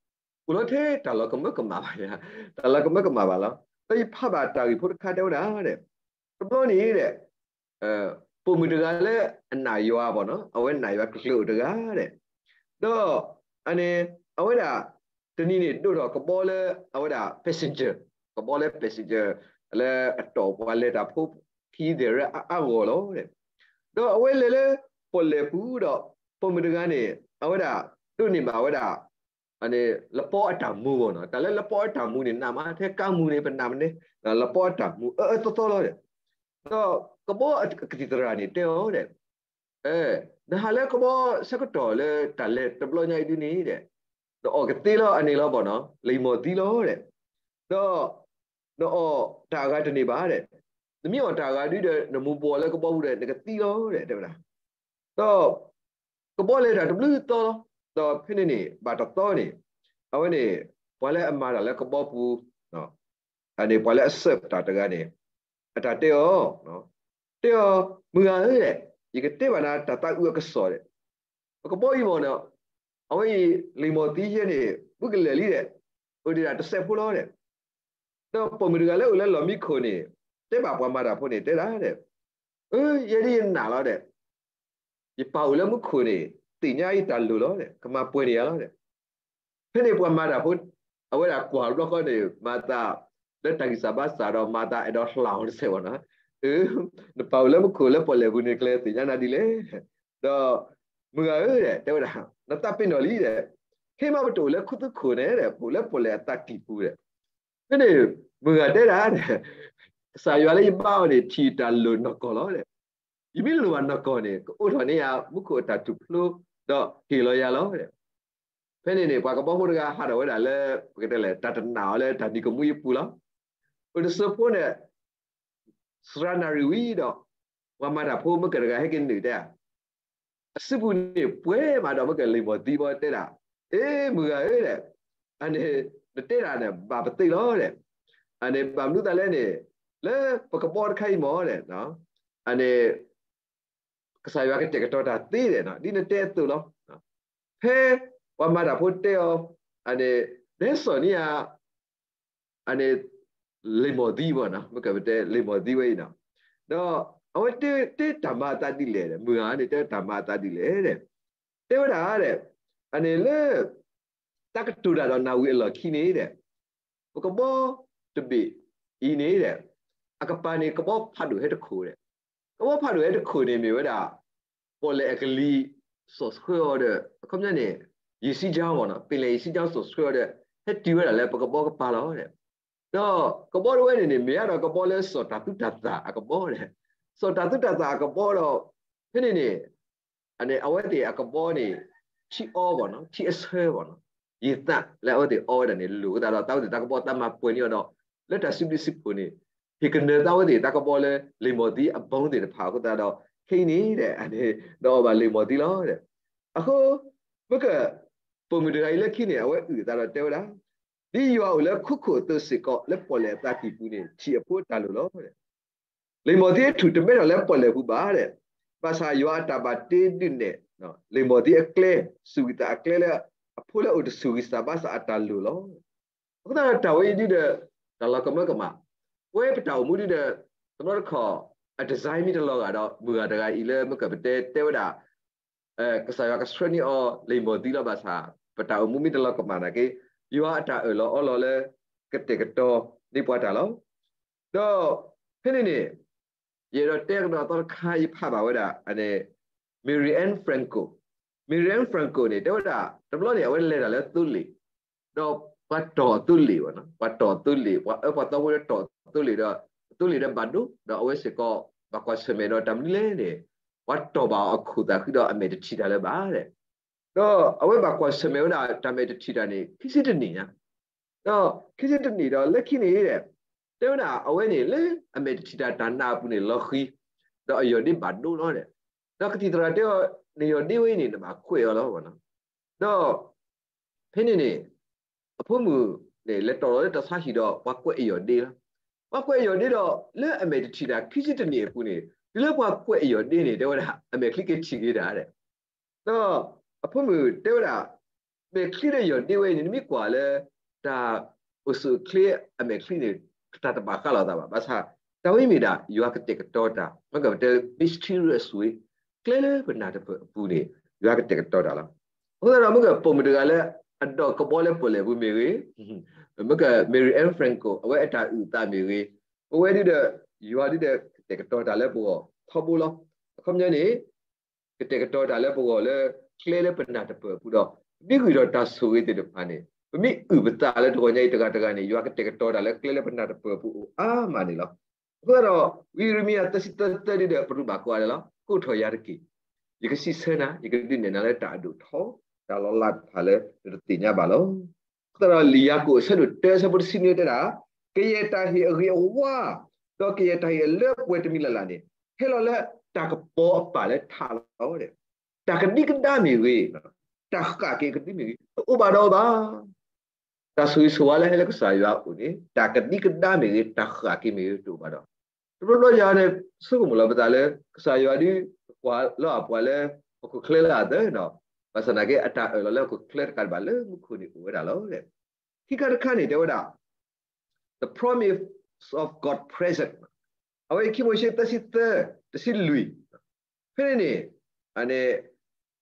အိၣ်လီၤထဲတၢ်လီၤကမၢကမၣ်ဘၣ်ယၤ, တၢ်လီၤကမၢကမၣ်ဘၣ်လီၤ. ဒီးယဖးဘၣ်တၢ်ဂ့ၢ်ဖိတခါတဲဝဲဒၣ်ဒီး, တဘျီန့ၣ်ဒီး ပိာ်မုၣ်တဂၤလၢအနာ်ယွၤဘၣ်နီၤ, အဝဲနာ်ယွၤကကျၢၤအိၣ်တဂၤဒီး, ဒီး အန့ၣ် အဝဲဒၣ် တနံၤန့ၣ်ဒိၣ်ထီၣ်ကဘီလၢအဝဲဒၣ် passenger, ကဘီလၢ passenger လၢအတီၢ်ပှၤလဲၤတၢ်ဖိခံသ့ၣ်ရၢအါအါဂီၢ်လီၤဒီး, ဒီးအဝဲလဲၤလၢပီၣ်လဲၣ်ပူၤဒီး ပိာ်မုၣ်တဂၤန့ၣ် အဝဲဒၣ် ဒိးန့ၢ်ဘၣ်ဝဲဒၣ် လပီအတၢ်မူဘၣ်နီၤ, တၢ်လၢလပီအတၢ်မူန့ၣ် နးမးထဲကါမူန့ၣ်ပနးမးန့ၣ်, လပီအတၢ်မူအၢအၢသီသီလီၤဒီး, ဒီးကဘီအကသံၣ်သရၣ်န့ၣ်တဲအီၤဒီး, နဟးလၢကဘီဆၢကတီၢ်လၢတၢ်လဲၤတဘျီညါအံၤဒုန့ၣ်ဒီး, နအီၣ်ကသ့လီၤအန့ၣ်လီၤဘၣ်နီၤ, လံာ်မီၢ်သံလီၤဒီး, ဒီး နအီၣ်တၢ်အဂၤတန့ၢ်ဘၣ်ဒီး, နမ့ၢ်အီၣ်တၢ်အဂၤဒုဒီး နမူၤဘှီးလၢကဘီပူၤဒီး နကသံလီၤဒီး တဲဝဲဒၣ် ဒီးကဘီလဲၤတၢ်တဘျုးသီလီၤ. ဒီးဖဲန့ၣ်န့ၣ် ဘၣ်တသီန့ၣ် အဝဲန့ၣ် ပှၤလၢအမၤတၢ်လၢကဘီပူၤ အန့ၣ် ပှၤလၢအ serve တၢ်တဂၤန့ၣ် အတၢ်တဲအီၤ, တဲအီၤ, မုၢ်ဂၤဧၢ, ယကတဲဘၣ်နၤတၢ်သးအုးအကစီၣ်ဒီး, ပကဘီအံၤမ့ၢ်နီၤ, အဝဲအံၤ လံာ်မီၢ်သံယဲန့ၣ် ဘူးကလဲာ်လံဒီး, အိၣ်ဒံးဒၣ်တစဲးဖိလီၤဒီး, ဒီးပိာ်မုၣ်တဂၤလၢအိၣ်လၢလီၢ်မံခိၣ်န့ၣ် တဲဘၣ်ပှၤမၤတၢ်ဖိန့ၣ် တဲဒၣ်ဒီး, အၢ ယဲဒ်ယနာ်လီၤဒီး, ယပၢ်အိၣ်လၢမူခိၣ်န့ၣ် သ့ၣ်ညါယတၢ်လိၣ်လီၤဒီး ကမၤပှဲၤန့ၢ်ယၤလီၤဒီး, ဖဲန့ၣ်ပှၤမၤတၢ်ဖိ အဝဲဒၣ်ကွၢ်ဘျီဃီန့ၣ် မၤသး လၢတၢ်ဂံၢ်စၢ်ဘါစၢ်ဒီး မၤသးအဲၣ်ဒိးဟးအီၤတစဲးဘၣ်နီၤ, နပၢ်အိၣ်လၢမူခိၣ်လၢပီၣ်လဲၣ်ပူၤန့ၣ် ကလဲၤသ့ၣ်ညါနၤဒ်လဲၣ်, ဒီး မုၢ်ဂၤဧၢ တဲဝဲဒၣ်, နသးပ့ၤနီၣ်လံဒီး, ခဲမးပတအိၣ်လၢခူသူၣ်ခိၣ်န့ၣ်ဒီး ပအိၣ်လၢပီၣ်လဲၣ်အသးကံၢ်ပူၤဒီး, ဖဲန့ၣ် မုၢ်ဂၤတဲဒၣ်ဒီး, ကစၢ်ယွၤလၢယဘါအီၤန့ၣ် ထံၣ်တၢ်လိၣ်နီၢ်ကီၢ်လီၤဒီး, ယမ့ၢ်လိၣ်ဘၣ်နီၢ်ကီၢ်န့ၣ် ကအိးထီၣ်န့ၢ်ယၤမူခိၣ်အတၢ်ထူၣ်ဖျိ ဒီးဟ့ၣ်လီၤယၤလီၤဒီး, ဖဲန့ၣ်န့ၣ် ပှၤကဘီဖိတဂၤဟးထီၣ်ဝဲဒၣ်လၢ ပကတဲလဲၣ် တၢ်တနာ်အီၤလၢတၢ်နံၤကမှံအပူၤလီၤ. အိၣ်တစိၤဖိန့ၣ် သရၣ်နၣ်ရံၣ်ဝံၤဒီး ပှၤမၤတၢ်ဖိမ့ၢ်ကတဂၤဟဲက့ၤနုာ်တဲ, အစုပူၤန့ၣ်ပှဲၤမးဒီး မ့ၢ်ကလံာ်မီၢ်သံဘီတဲဒၣ်, အ့ မုၢ်ဂၤဧၢဒီး, အန့ၣ် နတဲဒၣ်န့ၣ် ဘၣ်ပသ့လီၤဒီး, အန့ၣ် ဘၣ်မနုၤသးလဲၣ်န့ၣ်, လၢပကဘီတခါအံၤမ့ၢ်ဒီး, အန့ၣ် ကစၢ်ယွၤကတဲာ်ကတီၤတၢ်သ့ဒီး ဒ်နတဲအသိးလီၤ. ဖဲပှၤမၤတၢ်ဖိတဲအီၤ, အန့ၣ် ဒဲစီၣ်န့ၢ်ဧါ, အန့ၣ် လံာ်မီၢ်သံဘၣ်နီၤ, မ့ၢ်ကပတဲလံာ်မီၢ်သံဝဲအံၤနီၤ, ဒီးအဝဲတဲတၢ်မၤအသးဒ်လဲၣ်ဒီး မုၢ်ဂၤန့ၣ် တဲတၢ်မၤအသးဒ်လဲၣ်ဒီး, တဲဝဲဒၣ်ဒီး, အန့ၣ်လၢ တၢ်ကတိၤတၢ်ဒီးနၣ်ဝံၤအလီၢ်ခံန့ၣ်ဒီး, ပကဘီတဘ့ၣ်အံၤန့ၣ်ဒီး, အကပၤန့ၣ်ကဘီဖးဒိၣ်ဟဲတခိၣ်ဒီး, ကဘီဖးဒိၣ်ဟဲတခိၣ်န့ၣ်မ့ၢ်ဝဲဒၣ် ပီၣ်လဲၣ်အကလံၤ စီၣ်ဆှၢအီၤဒီး အခီပညီန့ၣ် ရေစီးကြောင်းဘၣ်နီၤ, ပင်လယ်ရေစီးကြောင်း စီၣ်ဆှၢအီၤဒီး ဟဲတုၤဝဲဒၣ်လၢပကဘီကပၤလီၤဒီး, ဒီးကဘီတဝဲန့ၣ်န့ၣ် မ့ၢ်အါဒီးကဘီလၢစီၣ်တၢ်သူတၢ်သၣ်အကဘီဒီး, စီၣ်တၢ်သူတၢ်သၣ်အကဘီဒီး, ဖဲန့ၣ်န့ၣ် အဝဲသ့ၣ်အကဘီန့ၣ် ထံအီဘၣ်နီၤ, ထံအဆၢဘၣ်နီၤ, ယံာ်သၣ်လၢအဝဲသ့ၣ်အီဝဲဒၣ်န့ၣ် လိၣ်အသးဒီး တၢ်ဝဲသ့ၣ်တၢ်ကဘီသးမၤပှဲၤန့ၢ်အီၤဒီး လၢတၢ်စံးဘျုးစံးဖှိၣ်န့ၣ် ဟ့ၣ်ကနၢၤသးဝဲသ့ၣ်တၢ်ကဘီလၢ လံာ်မီၢ်သံအဘီသ့ၣ်တဖၣ်အဃိသတးဒီး ခဲအံၤန့ၣ်ဒီး အန့ၣ် ဒီးအီၣ်ဘၣ်လံာ်မီၢ်သံလီၤဒီး, အဃိ မ့ၢ်က ပိာ်မုၣ်တဂၤအံၤလၢခံန့ၣ် အဝဲအုၣ်အသးဒီးတဲဝဲဒၣ်, ဒ်ယွၤအိၣ်လၢခူခိၣ်အသိးစ့ၢ်ကီး လၢပီၣ်လဲၣ်အသးကံၢ်ပူၤန့ၣ် ထံၣ်အဖိအတၢ်လိၣ်လီၤဒီး လံာ်မီၢ်သံအထူၣ်တမဲထီၣ်လၢပီၣ်လဲၣ်ပူၤဘၣ်ဒီး, ဘၣ်ဆၣ်ယွၤအတၢ်ဘၣ်တ့ဒုးနဲၣ် လံာ်မီၢ်သံအကျဲ, စူၢ်ကသးအကျဲလၢ အဖိလၢအိၣ်တဆူၣ်ဂံၢ်စၢ်ဘါစၢ်အတၢ်လိၣ်လီၤ. အဃိသတးဒီးတၢ်ဝဲအံၤဒုဒီး တၢ်လီၤကမၢကမၣ်, ပဝဲပတၢ်အိၣ်မူဒုဒီး တဘျီတခီၣ် အ design မ့ၢ်တလီၤဂာ်ဒီး မုၢ်ဂၤတဂၤအံၤလၢမ့ၢ်ကပတဲတဲဝဲဒၣ် ကစၢ်ယွၤကဆှၢန့ၢ်အီၤ လံာ်မီၢ်သံလီၤဘၣ်ဆၣ် ပတၢ်အိၣ်မူမ့ၢ်တလီၤကမၣ်နာ်က့ ယွၤအတၢ်အၢၣ်လီၤအီလီၤလၢ ကတဲာ်ကတီၤန့ၢ်ပှၤတၢ်လီၤ. ဒီးဖဲန့ၣ်န့ၣ် ယအဲၣ်ဒိးတဲကဒီးသီတခါ ယဖးဘၣ်ဝဲဒၣ် အန့ၣ် Mary Anne Franco, Mary Anne Franco န့ၣ် တဲဝဲဒၣ် တဘျီန့ၣ် အဝဲလဲၤတၢ်လၢသိလ့ၣ်, ဒီးပှၤတီၢ်အသိလ့ၣ်ဘၣ်နီၤ, ပှၤတီၢ်အသိလ့ၣ်, ပှၤအၢပှၤသီဖိလၢတီၢ်အသိလ့ၣ်ဒီး အသိလ့ၣ်ဒီးဘၣ်ဒိ ဒီးအဝဲစ့ၢ်ကီး ဘၣ်ကွၢ်ဆၢၣ်မဲာ်ဒီးတၢ်မနုၤလဲၣ်န့ၣ် ပှၤတီၢ်ဘၣ်အီၤအခိၣ်သးခုဒီးအမဲာ်တထံၣ်တၢ်လၢၤဘၣ်ဒီး ဒီးအဝဲဘၣ်ကွၢ်ဆၢၣ်မဲာ်ဝဲဒၣ်တၢ်မဲာ်တထံၣ်တၢ်န့ၣ် ခံဆံတနံၣ်ညါ, ဒီးခံဆံတနံၣ်ဒီးလၢခံန့ၣ်ဒီး တဲဝဲဒၣ်အဝဲန့ၣ်လၢအမဲာ်တထံၣ်တၢ်တၢ်နာ်အပူၤန့ၣ်လီၤဃံၤ, ဒီးအယီၢ်ဒ့ဘၣ်ဒိလီၤဒီး, ဒီးကသံၣ်သရၣ်တဲအီၤ နယီၢ်ဒ့ဝဲအံၤန့ၣ် နဘၣ်ကွဲးအီၤလီၤ. ဒီးဖဲန့ၣ်န့ၣ် အဖိမုၣ်န့ၣ် လဲၤတီၢ်လီၤလၢတၢ်ဆါဟံၣ်ဒီး ပှၤကွဲးအယီၢ်ဒ့လီၤ. ပှၤကွဲးအယီၢ်ဒ့ဒီး လၢအမဲာ်တထံၣ်တၢ်ခံဆံတနံၣ်အပူၤန့ၣ် တုၤလၢပှၤကွဲးအယီၢ်ဒ့န့ၣ် တဲဝဲဒၣ် အမဲာ်ချံက့ၤထံၣ်က့ၤတၢ်ဒီး ဒီးအဖိမုၣ်တဲဝဲဒၣ် မဲာ်ချံဒီးယီၢ်ဒ့ဝဲအံၤန့ၣ် နမ့ၢ်ကွၢ်လၢ တၢ်အိၣ်ဆူၣ်အိၣ်ချ့အမဲာ်ချံန့ၣ် ကတၢ်တဘၣ်ဃးလိာ်သးဘၣ်. ဘၣ်ဆၣ် တၢ်ဝဲအံၤမ့ၢ်ဒၣ် ယွၤကတဲာ်ကတီၤတၢ်, မ့ၢ်ကပတဲလၢ mysterious way, ကျဲလၢပနၢ်တပၢၢ်အပူၤန့ၣ် ယွၤကတဲာ်ကတီၤတၢ်လီၤ. အဃိသတးဒီး မ့ၢ်ကပိာ်မုၣ်တဂၤလၢ အဒိးကဘီလၢပီၣ်လဲၣ်ပူၤမ့ၢ်ဂ့ၤ, မ့ၢ်က Mary Ann Franco အဝဲအတၢ်အုၣ်အသးမ့ၢ်ဂ့ၤ, ပဝဲဒၣ်ဒီး ယွၤဒ်ဒီး ကတဲာ်ကတီၤတၢ်လၢပဂီၢ်ထီဘိလီၤ. အခီပညီန့ၣ် ကတဲာ်ကတီၤတၢ်လၢပဂီၢ်လၢ ကျဲလၢပနၢ်တပၢၢ်အပူၤဒီး ပမ့ၢ်ဂံၢ်ထီၣ်တၢ်ဆိၣ်ဂ့ၤသ့ၣ်တဖၣ်န့ၣ် ပမ့ၢ်အုၣ်ပသးလၢတဂီၤညါအံၤတဂၤတဂၤန့ၣ် ယွၤကတဲာ်ကတီၤတၢ်လၢကျဲလၢပနၢ်တပၢၢ်အပူၤအိၣ်အါမးန့ၣ်လီၤ. အဃိသတးဒီး ဝံယံးရမံယၤသၢဆံသၢသၢဒ်ဒီး ပရူးဘၣ်ကိးဂၤဒဲးလီၤ, ကိးထီၣ်ယၤတက့ၢ်. ယကစံးဆၢနၤ, ယကဒုးနဲၣ်နၤလၢတၢ်အဒိၣ်ထီ, တၢ်လီၤလးတဖၣ်လၢနတသ့ၣ်ညါဘၣ်လီၤ. အဃိသတးဒီး လံာ်ယၤကိာ်အဆၢဒိၣ်တၢအဆၢဖိတဆံနွံတဲဒၣ်, ကယဲၢ်တၢ်ဟ့ၣ်အဂ့ၤအဝါ, ဒီးကယဲၢ်တၢ်ဟ့ၣ်အလၢပှဲၤတမံၤလၢ်လၢ်န့ၣ် ဟဲလီၤလၢတၢ်ကပီၤအပၢ်လၢထးလီၤ. တၢ်ကဒံကဒါမ့ၢ်ဂ့ၤ, တၢ်ဃၣ်က့ၤကဒံမ့ၢ်ဂ့ၤ တအိၣ်ဘၣ်ဒီးဘၣ်. တၢ်ဆိၣ်ဂ့ၤဆိၣ်ဝါလၢဟဲလၢကစၢ်ယွၤအအိၣ်န့ၣ် တၢ်ကဒံကဒါမ့ၢ်ဂ့ၤ, တၢ်ဃၣ်က့ၤမ့ၢ်ဂ့ၤ တအိၣ်ဘၣ်ဒီး, တဘျီဘျီယၤန့ၣ် ဆိကမိၣ်လီၤပသးလၢ ကစၢ်ယွၤဒုးကွၢ်လီၤအပှၤလၢ ဟီၣ်ခိၣ်ချၢလၢအသၢနီၤ, ဘၣ်ဆၣ်သနာ်က့ အတၢ်အၢၣ်လီၤလၢဟီၣ်ခိၣ်ချၢတကးဒံးဘၣ် လၢမူခိၣ်န့ၣ်အိၣ်ဝဲဒၣ်လီၤ. ခံခါတခါန့ၣ် တဲဝဲဒၣ် the promise of God present, အဝဲအံၤခံမိၤၡ့သၢဆံသၢ တဆံလွံၢ်, ဖဲန့ၣ်န့ၣ်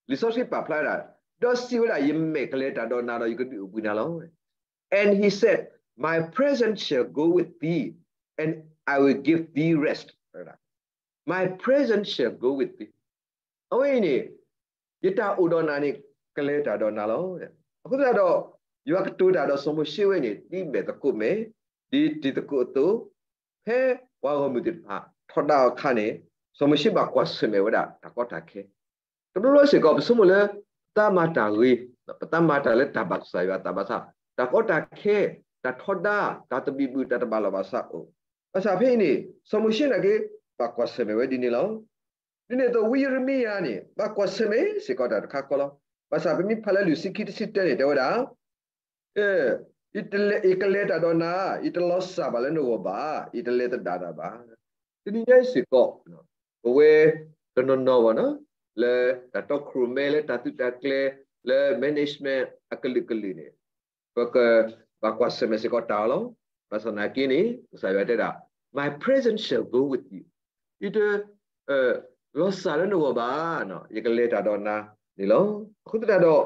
လံာ်စီဆှံပာ်ဖျါဝဲဒၣ်, ဒီးစံးဝဲဒၣ်, ယမဲာ်ကလဲၤတၢ်ဒီးနၤဒီး ယကဒုးအိၣ်ဘှံးနၤလီၤ. And he said, My presence shall go with thee, and I will give thee rest. My presence shall go with thee. အဝဲအံၤန့ၣ် ယတၢ်အိၣ်ဒီးနၤန့ၣ် ကလဲၤတၢ်ဒီးနၤလီၤ. အဃိသတးဒီး ယွၤကတိၤတၢ်ဒီးစီၤမိၤၡ့ဝဲန့ၣ် ဒ်မဲာ်သကိးမဲာ်, ဒ်တံၤသကိးအသိး, ဖဲပှၤဂီၢ်မုၢ်သ့ၣ်တဖၣ် ထီဒါအီၤအခါန့ၣ် စီၤမိၤၡ့ဘၣ်ကွၢ်ဆၢၣ်မဲာ်ဝဲဒၣ်တၢ်ကီတၢ်ခဲ တဘျီဘျီစ့ၢ်ကီး ပဆိကမိၣ်လၢ ပသးမၤတၢ်ဂ့ၤ, ပသးမၤတၢ်လၢတၢ်ဘၣ်ကစၢ်ယွၤအသးဘၣ်ဆၣ်, တၢ်ကီတၢ်ခဲ, တၢ်ထီဒါ, တၢ်သဘံၣ်ဘုၣ်, တၢ်တဘၣ်လီၢ်ဘၣ်စးအိၣ်, ဘၣ်ဆၣ်ဖဲအံၤန့ၣ် စီၤမိၤၡ့န့ၣ်က့ ဘၣ်ကွၢ်ဆၢၣ်မဲာ်ဝဲဒ်န့ၣ်လီၤ. ဒ်န့ၣ်အသိး ဝံယံးရမံယၤန့ၣ် ဘၣ်ကွၢ်ဆၢၣ်မဲာ်စ့ၢ်ကီးတၢ်တခါဃီလီၤ. ဘၣ်ဆၣ်ပမ့ၢ်ဖးလၢလွံၢ်ဆံခံတဆံတၢန့ၣ် တဲဝဲဒၣ် ယကလဲၤတၢ်ဒီးနၤ, ယတလီၤစၢ်ဘၣ်လၢနဂီၢ်ဘၣ်, ယတလဲၤသဒၣ်နၤဘၣ်. တနံၤညါအံၤစ့ၢ်ကီး ပဝဲတနီၤနီၤဘၣ်နီၤ လၢတၢ်တီခိၣ်ရိၣ်မဲ လၢတၢ်သုးတၢ်ကျဲၤ လၢ management အကလုာ်ကလုာ်န့ၣ် ပကဘၣ်ကွၢ်ဆၢၣ်မဲာ်စ့ၢ်ကီးတၢ်အီၤလီၤ. ဘၣ်ဆၣ်သနာ်က့န့ၣ် ကစၢ်ယွၤတဲဒၣ် My presence shall go with you. ယတ လီၤစၢ်လၢနဂီၢ်ဘၣ်, ယကလဲၤတၢ်ဒီးနၤန့ၣ်လီၤ. အဃိသတးဒီး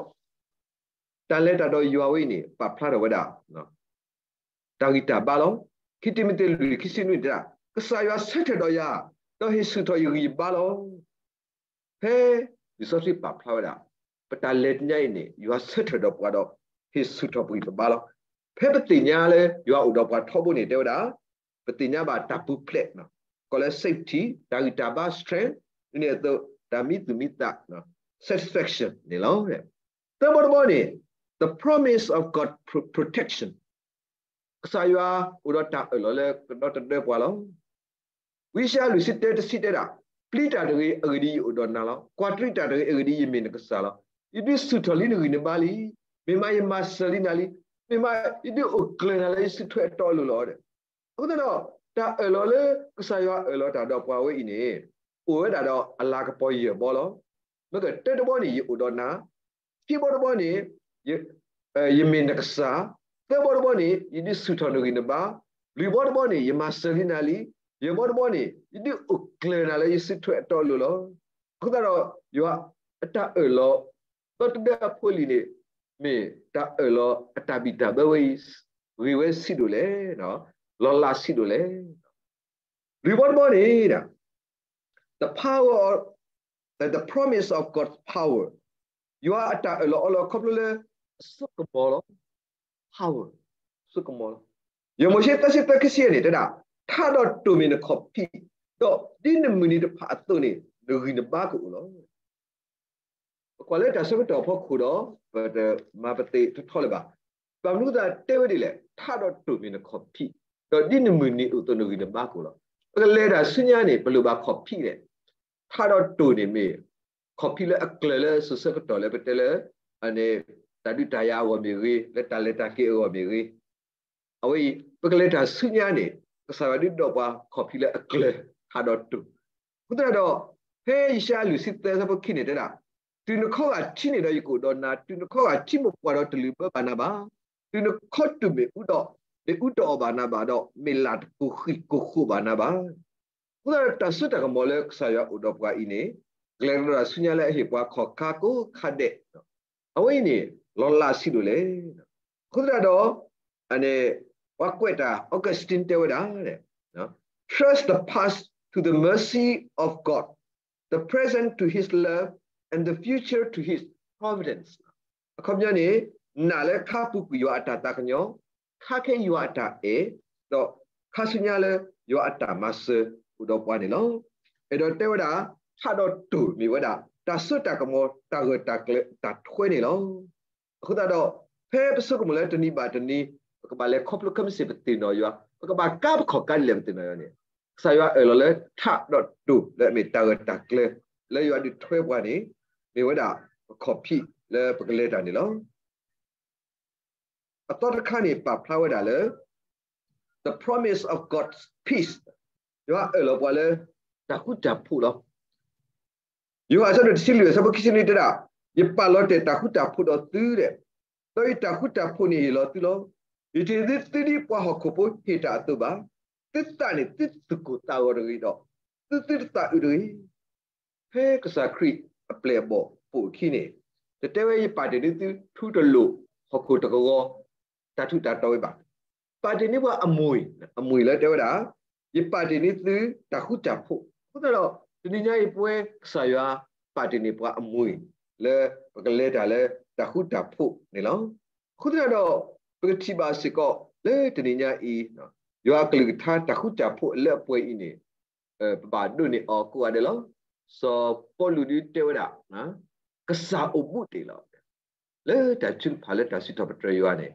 တၢ်လဲၤတၢ်ဒီးယွၤဝဲအံၤန့ၣ် ပာ်ဖျါထီၣ်ဝဲဒၣ် တၢ်ဂံၢ်တၢ်ဘါလီၤ. ခံတံၤမသ့းလွံၢ် ခံဆံနွံန့ၣ်တဲဒၣ်, ကစၢ်ယွၤဆၢထၢၣ်ဒီးယၤ, ဒီးဟ့ၣ်ဆူၣ်ထီၣ်ယဂံၢ်ယဘါလီၤ. ဖဲလံာ်စီဆှံပာ်ဖျါဝဲဒၣ် ပတၢ်လဲၤတနံၤညါအံၤန့ၣ် ယွၤဆၢထၢၣ်ဒီးပှၤဒီး ဟ့ၣ်ဆူၣ်ထီၣ်ပဂံၢ်ပဘါလီၤ. ဖဲပသ့ၣ်ညါလၢယွၤအိၣ်ဒီးပှၤထီဘိန့ၣ် တဲဝဲဒၣ် ပသ့ၣ်ညါဘၣ်တၢ်ပူၤဖျဲး, ကိးလၢ safety, တၢ်ဂံၢ်တၢ်ဘါ strength, ဒ်န့ၣ်အသိး တၢ်မံသူၣ်မံသး satisfaction န့ၣ်လီၤ. သၢဘီတဘီန့ၣ် the promise of God pro- protection, ကစၢ်ယွၤအိၣ်ဒီးတၢ်အၢၣ်လီၤလၢကဒီတဒၢပှၤလီၤ. ဝံယၡါယၤလွံၢ်ဆံတၢတဆံတဲဒၣ်, ပျံၤတၢ်တဂ့ၤ, အဂ့ၢ်ဒ်အံၤ ယအိၣ်ဒီးနၤလီၤ. ကွၢ်တရံးတၢ်တဂ့ၤ, အဂ့ၢ်ဒ်အံၤ ယမ့ၢ်နကစၢ်လီၤ. ယဒုးဆူၣ်ထီၣ်လံနဂံၢ်နဘါလံ. မ့ၢ်မးယမၤစၢၤလံနၤလံ. မ့ၢ်မးယဒုးအိၣ်ကျၢၤနၤလၢယစုထွဲအတီအလိၤလီၤ. အဃိသတးဒီး တၢ်အၢၣ်လီၤလၢကစၢ်ယွၤအၢၣ်လီၤတၢ်ဒီးပှၤဝဲအံၤန့ၣ် အိၣ်ဝဲဒၣ်ဒီးအလၤကပီၤယဲၢ်ဘီလီၤ. မ့ၢ်ကတၢတဘီန့ၣ် ယအိၣ်ဒီးနၤ, ခံဘီတဘီန့ၣ် ယ ယမ့ၢ်နကစၢ်, သၢဘီတဘီန့ၣ် ယဒုးဆူၣ်ထီၣ်နဂံၢ်နဘါ, လွံၢ်ဘီတဘီန့ၣ် ယမၤစၢၤလံနၤလံ, ယဲၢ်ဘီတဘီန့ၣ် ယဒုးအိၣ်ကျၢၤနၤလၢယစုထွဲအတီအလိၤလီၤ. အဃိသတးဒီး ယွၤအတၢ်အၢၣ်လီၤ ဒီတဒၢအဖိလံၤန့ၣ် မ့ၢ်တၢ်အၢၣ်လီၤအတၢ်ဘံၣ်တၢ်ဘၢဝဲအံၤ ဂ့ၤဝဲဆံးဒိၣ်လဲၣ်, လီၤလးဆံးဒိၣ်လဲၣ်. လွံၢ်ဘီတဘီန့ၣ် the power of, the promise of God's power, ယွၤအတၢ်အၢၣ်လီၤအီလီၤခီဖျိလၢ စိကမီၤလီၤ. power, စိကမီၤလီၤ. ယဲၢ်မိၤၡ့သၢဆံသၢ ခံဆံယဲၢ်န့ၣ် တဲဒၣ်, ထးဒီးတိၢ်မ့ၢ်နခီၣ်ဖံး, ဒီးဒ်နမုၢ်နံၤတဖၣ်အသိးန့ၣ် နဂံၢ်နဘါကအိၣ်လီၤ. ပကွၢ်လၢတၢ်ဆၢကတီၢ်အဖီခိၣ်ဒီး ပတမၤပသ့ၣ်ထီထီလၢၤဘၣ်. ဘၣ်မနုၤအသးတဲဝဲဒ်လဲၣ်, ထးဒီးတိၢ်မ့ၢ်နခီၣ်ဖံး, ဒီးဒ်နမုၢ်နံၤအိၣ်အသိးနဂံၢ်နဘါကအိၣ်လီၤ. ပကလဲၤတၢ်ဆူညါန့ၣ် ပလိၣ်ဘၣ်ခီၣ်ဖံးလဲၣ်. ထးဒီးတိၢ်န့ၣ်မ့ၢ် ခီၣ်ဖံးလၢအကျၢၤလၢစိၤဆၢကတီၢ်လၢပတဲလၢ တၢ်ဒုးတၢ်ယၤအဂီၢ်မ့ၢ်ဂ့ၤ, လၢတၢ်လဲၤတၢ်က့ၤအဂီၢ်မ့ၢ်ဂ့ၤ, အဝဲအံၤ ပကလဲၤတၢ်ဆူညါန့ၣ် ကစၢ်ယွၤဒုးဒီးပှၤခီၣ်ဖံးလၢအကျၢၤ ထးဒီးတိၢ်. အဃိသတးဒီး ဖဲယၡါယၤလွံၢ်ဆံသၢ ဆၢဖိခံန့ၣ်တဲဒၣ်, တုၤနခီဂာ်ထံန့ၣ်ဒီးယကအိၣ်ဒီးနၤ, တုၤနခီဂာ်ထံမိၢ်ပှၢ်ဒီးတလုၢ်ဘၢဘၣ်နၤဘၣ်. တုၤနခီတုၤမ့ၣ်အူဒီး မ့ၣ်အူတအီၣ်ဘၣ်နၤဘၣ်ဒီး မ့ၣ်လၣ်တကိၢ်ဃံးကိၢ်ဃိးဘၣ်နၤဘၣ်. အဃိသတးဒီး တၢ်စိတၢ်ကမီၤလၢကစၢ်ယွၤအိၣ်ဒီးပှၤအံၤန့ၣ် ကလဲၤကဒီးတၢ်ဆူညါလၢအဟ့ၣ်ပှၤခီၣ်ခါကိးခါဒဲး, အဝဲအံၤန့ၣ် လီၤလးဆံးဒိၣ်လဲၣ်. အဃိသတးဒီး အန့ၣ် ပှၤကွဲးတၢ် Augustine တဲဝဲဒၣ် Trust the past to the mercy of God, the present to his love, and the future to his providence. အခီပညီန့ၣ် နာ်လၢခါပူၤကွံာ်ယွၤအတၢ်သးကညီၤ, ခါခဲယွၤအတၢ်အဲၣ်, ဒီးခါဆူညါလၢယွၤအတၢ်မၤစၢၤအိၣ်ဒီးပှၤန့ၣ်လီၤ. အဲၣ်ဒိးတဲဝဲဒၣ် ထးဒီးတိၢ်မ့ၢ်ဝဲဒၣ် တၢ်စိတၢ်ကမီၤ တၢ်ဂၢၢ်တၢ်ကျၢၤအတၢ်ထွဲန့ၣ်လီၤ. အဃိသတးဒီး ဖဲပဆိကမိၣ်လၢတနံၤဘၣ်တနံၤ ပကဘၣ်လဲၤခီဖျိခဲမုၢ်ဆ့ၣ်ပသ့ၣ်နီၣ်ယွၤ, ပကဘၣ်ကါပခီၣ်ကါဒ်လဲၣ်ပသ့ၣ်နီၣ်ယွၤန့ၣ် ကစၢ်ယွၤအၢၣ်လီၤလၢထးဒီးတိၢ်လၢအမ့ၢ်တၢ်ဂၢၢ်တၢ်ကျၢၤ လၢယွၤဒုးထွဲပှၤန့ၣ် မ့ၢ်ဝဲဒၣ်ပခီၣ်ဖံးလၢပကလဲၤတၢ်န့ၣ်လီၤ. အသီတခါန့ၣ် ပာ်ဖျါဝဲဒၣ်လၢ the promise of God's peace, ယွၤအၢၣ်လီၤပှၤလၢတၢ်ဃူတၢ်ဖိးလီၤ. ယိၤဟၣ်အဆၢဒိၣ်တဆံလွံၢ်အဆၢဖိခံဆံနွံတဲဒၣ်, ယပာ်လီၤတဲာ်တၢ်ဃူတၢ်ဖိးဒီးသုဒီး, ဒီးယတၢ်ဃူတၢ်ဖိးန့ၣ်ဟ့ၣ်လီၤသုလီၤ. ယတဟ့ၣ်သုဒ်ပှၤဟီၣ်ခိၣ်ဖိဟ့ၣ်တၢ်အသိးဘၣ်. သုသးန့ၣ်သုသူၣ်ကိၢ်သးဂီၤတဂ့ၤဒီး, သုသုတသးအုးတဂ့ၤ. ဖဲကစၢ်ခရံာ်အပျဲၢ်အဘီၣ်ပိာ်အခံန့ၣ်, တတဲဝဲယပာ်တ့ၢ်န့ၢ်သုထူတလိာ်ဟီၣ်ခိၣ်တကဝီၤ တၢ်ထူးတၢ်တီၤဝဲဘၣ်. ပာ်တ့ၢ်န့ၢ်ပှၤအမူၢ်, အမူၢ်လၢတဲဝဲဒၣ်, ယပာ်တ့ၢ်န့ၢ်သုတၢ်ဃူတၢ်ဖိး. အဃိသတးဒီး တနံၤညါအံၤပဝဲကစၢ်ယွၤပာ်တ့ၢ်န့ၢ်ပှၤအမူၢ် လၢပကလဲၤတၢ်လၢတၢ်ဃူတၢ်ဖိးန့ၣ်လီၤ. အဃိသတးဒီး ပကထံၣ်ဘၣ်စ့ၢ်ကီးလၢတနံၤညါအံၤ ယွၤအကလုၢ်ကထါတၢ်ဃူတၢ်ဖိးအလၢအပှဲၤအံၤန့ၣ် ပဘၣ်ဒိးန့ၢ်အီၤကိးဂၤဒဲးလီၤ. စီၤပီလူးဒုးတဲဝဲဒၣ်, ကစၢ်အိၣ်ဘူးတ့ၢ်လီၤ. လၢတၢ်ထုကဖၣ်လၢတၢ်စံးထီၣ်ပတြၢၤယွၤန့ၣ်,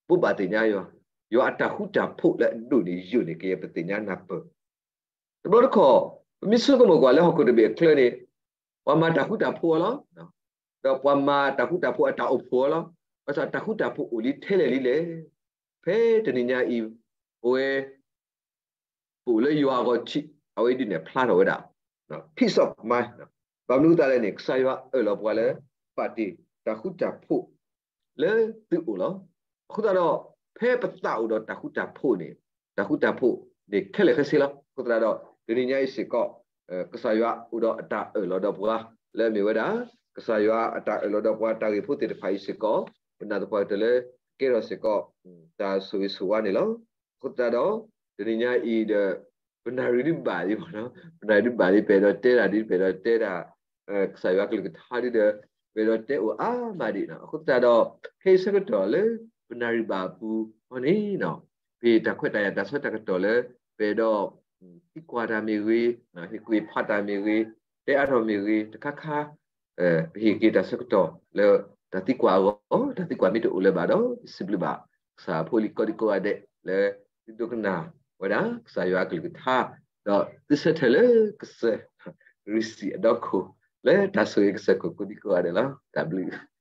ဘိးဘၣ်သ့ၣ်ညါယွၤ, ယွၤအတၢ်ဃူတၢ်ဖိးလၢအဒိၣ်န့ၢ်ယိာ်န့ၣ် ကယဲၢ်ပသ့ၣ်ညါနၢ်ပၢၢ်. တဘျီတခီၣ် ပမ့ၢ်ဆိကမိၣ်ကွၢ်လၢဟီၣ်ခိၣ်တဘ့ၣ်အချၢန့ၣ်, ပှၤမၤတၢ်ဃူတၢ်ဖိးအီၤလီၤ. ဒီးပှၤမၤတၢ်ဃူတၢ်ဖိးအတၢ်အိၣ်ဖှိၣ်အီၤလီၤ. ဘၣ်ဆၣ်တၢ်ဃူတၢ်ဖိးအိၣ်လံထဲလဲၣ်လံလဲၣ်. ဖဲတနံၤညါအံၤ, ပဝဲ ပအိၣ်လၢယွၤအဂီၢ်ထံး အဝဲဒ်န့ၣ်ဖျါထီၣ်ဝဲဒၣ် peace of mind. ဘၣ်မနုၤအဃိသတးလဲၣ်န့ၣ် ကစၢ်ယွၤအၢၣ်လီၤပှၤလၢ ပာ်တ့ၢ်တၢ်ဃူတၢ်ဖိးလၢသုအိၣ်လီၤ. အဃိသတးဒီး ဖဲပသးအိၣ်ဒီးတၢ်ဃူတၢ်ဖိးန့ၣ်, တၢ်ဃူတၢ်ဖိးန့ၣ်ခဲလၢာ်ခဲဆ့လီၤ. အဃိသတးဒီး တနံၤညါအံၤစ့ၢ်ကီး ကစၢ်ယွၤအိၣ်ဒီးအတၢ်အၢၣ်လီၤဒီးပှၤ လၢအမ့ၢ်ဝဲဒၣ် ကစၢ်ယွၤအတၢ်အၢၣ်လီၤဒီးပှၤတၢ်ဂ့ၢ်ဖိသ့ၣ်တဖၣ်အံၤစ့ၢ်ကီး ပနာ်သပှၢ်ကတၢၢ်လၢ ကကဲထီၣ်စ့ၢ်ကီး တၢ်ဆိၣ်ဂ့ၤဆိၣ်ဝါန့ၣ်လီၤ. အဃိသတးဒီး တနံၤညါအံၤဒီး ပနၣ်ရံၣ်ဒုးဘၣ်လံမ့ၢ်နီၤ, ပနၣ်ရံၣ်ဒုးဘၣ်လံ ပအဲၣ်ဒိးတဲတၢ်ဒ် ပအဲၣ်ဒိးတဲတၢ် ကစၢ်ယွၤကလုၢ်ကထါဒ်ဒီး ပအဲၣ်ဒိးတဲအိၣ်အါမးဒံးနီၤ. အဃိသတးဒီး ခဲအံၤဆၢကတီၢ်လၢ ပနၣ်ရံၣ်ဘၣ်အပူၤအီၤန့ၣ် ပဟ့ၣ်တၢ်ခွဲးတၢ်ယာ်တၢ်ဆၢတၢ်ကတီၢ်လၢ ပအဲၣ်ဒိး သံကွၢ်တၢ်မ့ၢ်ဂ့ၤ, ဟ့ၣ်ကွံာ်ဖးတၢ်မ့ၢ်ဂ့ၤ, တဲအါထီၣ်မ့ၢ်ဂ့ၤ, တခါခါ ပဟ့ၣ်က့ၤတၢ်ဆၢကတီၢ်လၢ တၢ်သံကွၢ်အဂီၢ်, တၢ်သံကွၢ်မ့ၢ်တအိၣ်လၢၤဘၣ်ဒီး ပစံးဘျုးဘၣ် ကစၢ်ဖိလံၤကိးဒံကိးဂၤဒဲးလၢ သုဒိကနၣ်ဝဲဒၣ် ကစၢ်ယွၤအကလုၢ်ကထါ, ဒီးသုဆၢထၢၣ်လၢကစၢၢ် ရံစံၣ်အဒီခိၣ် လၢတၢ်ဆိၣ်ဂ့ၤကစၢၢ်ခိၣ်ကိးဒံကိးဂၤဒဲးလီၤ. တၢ်ဘျုး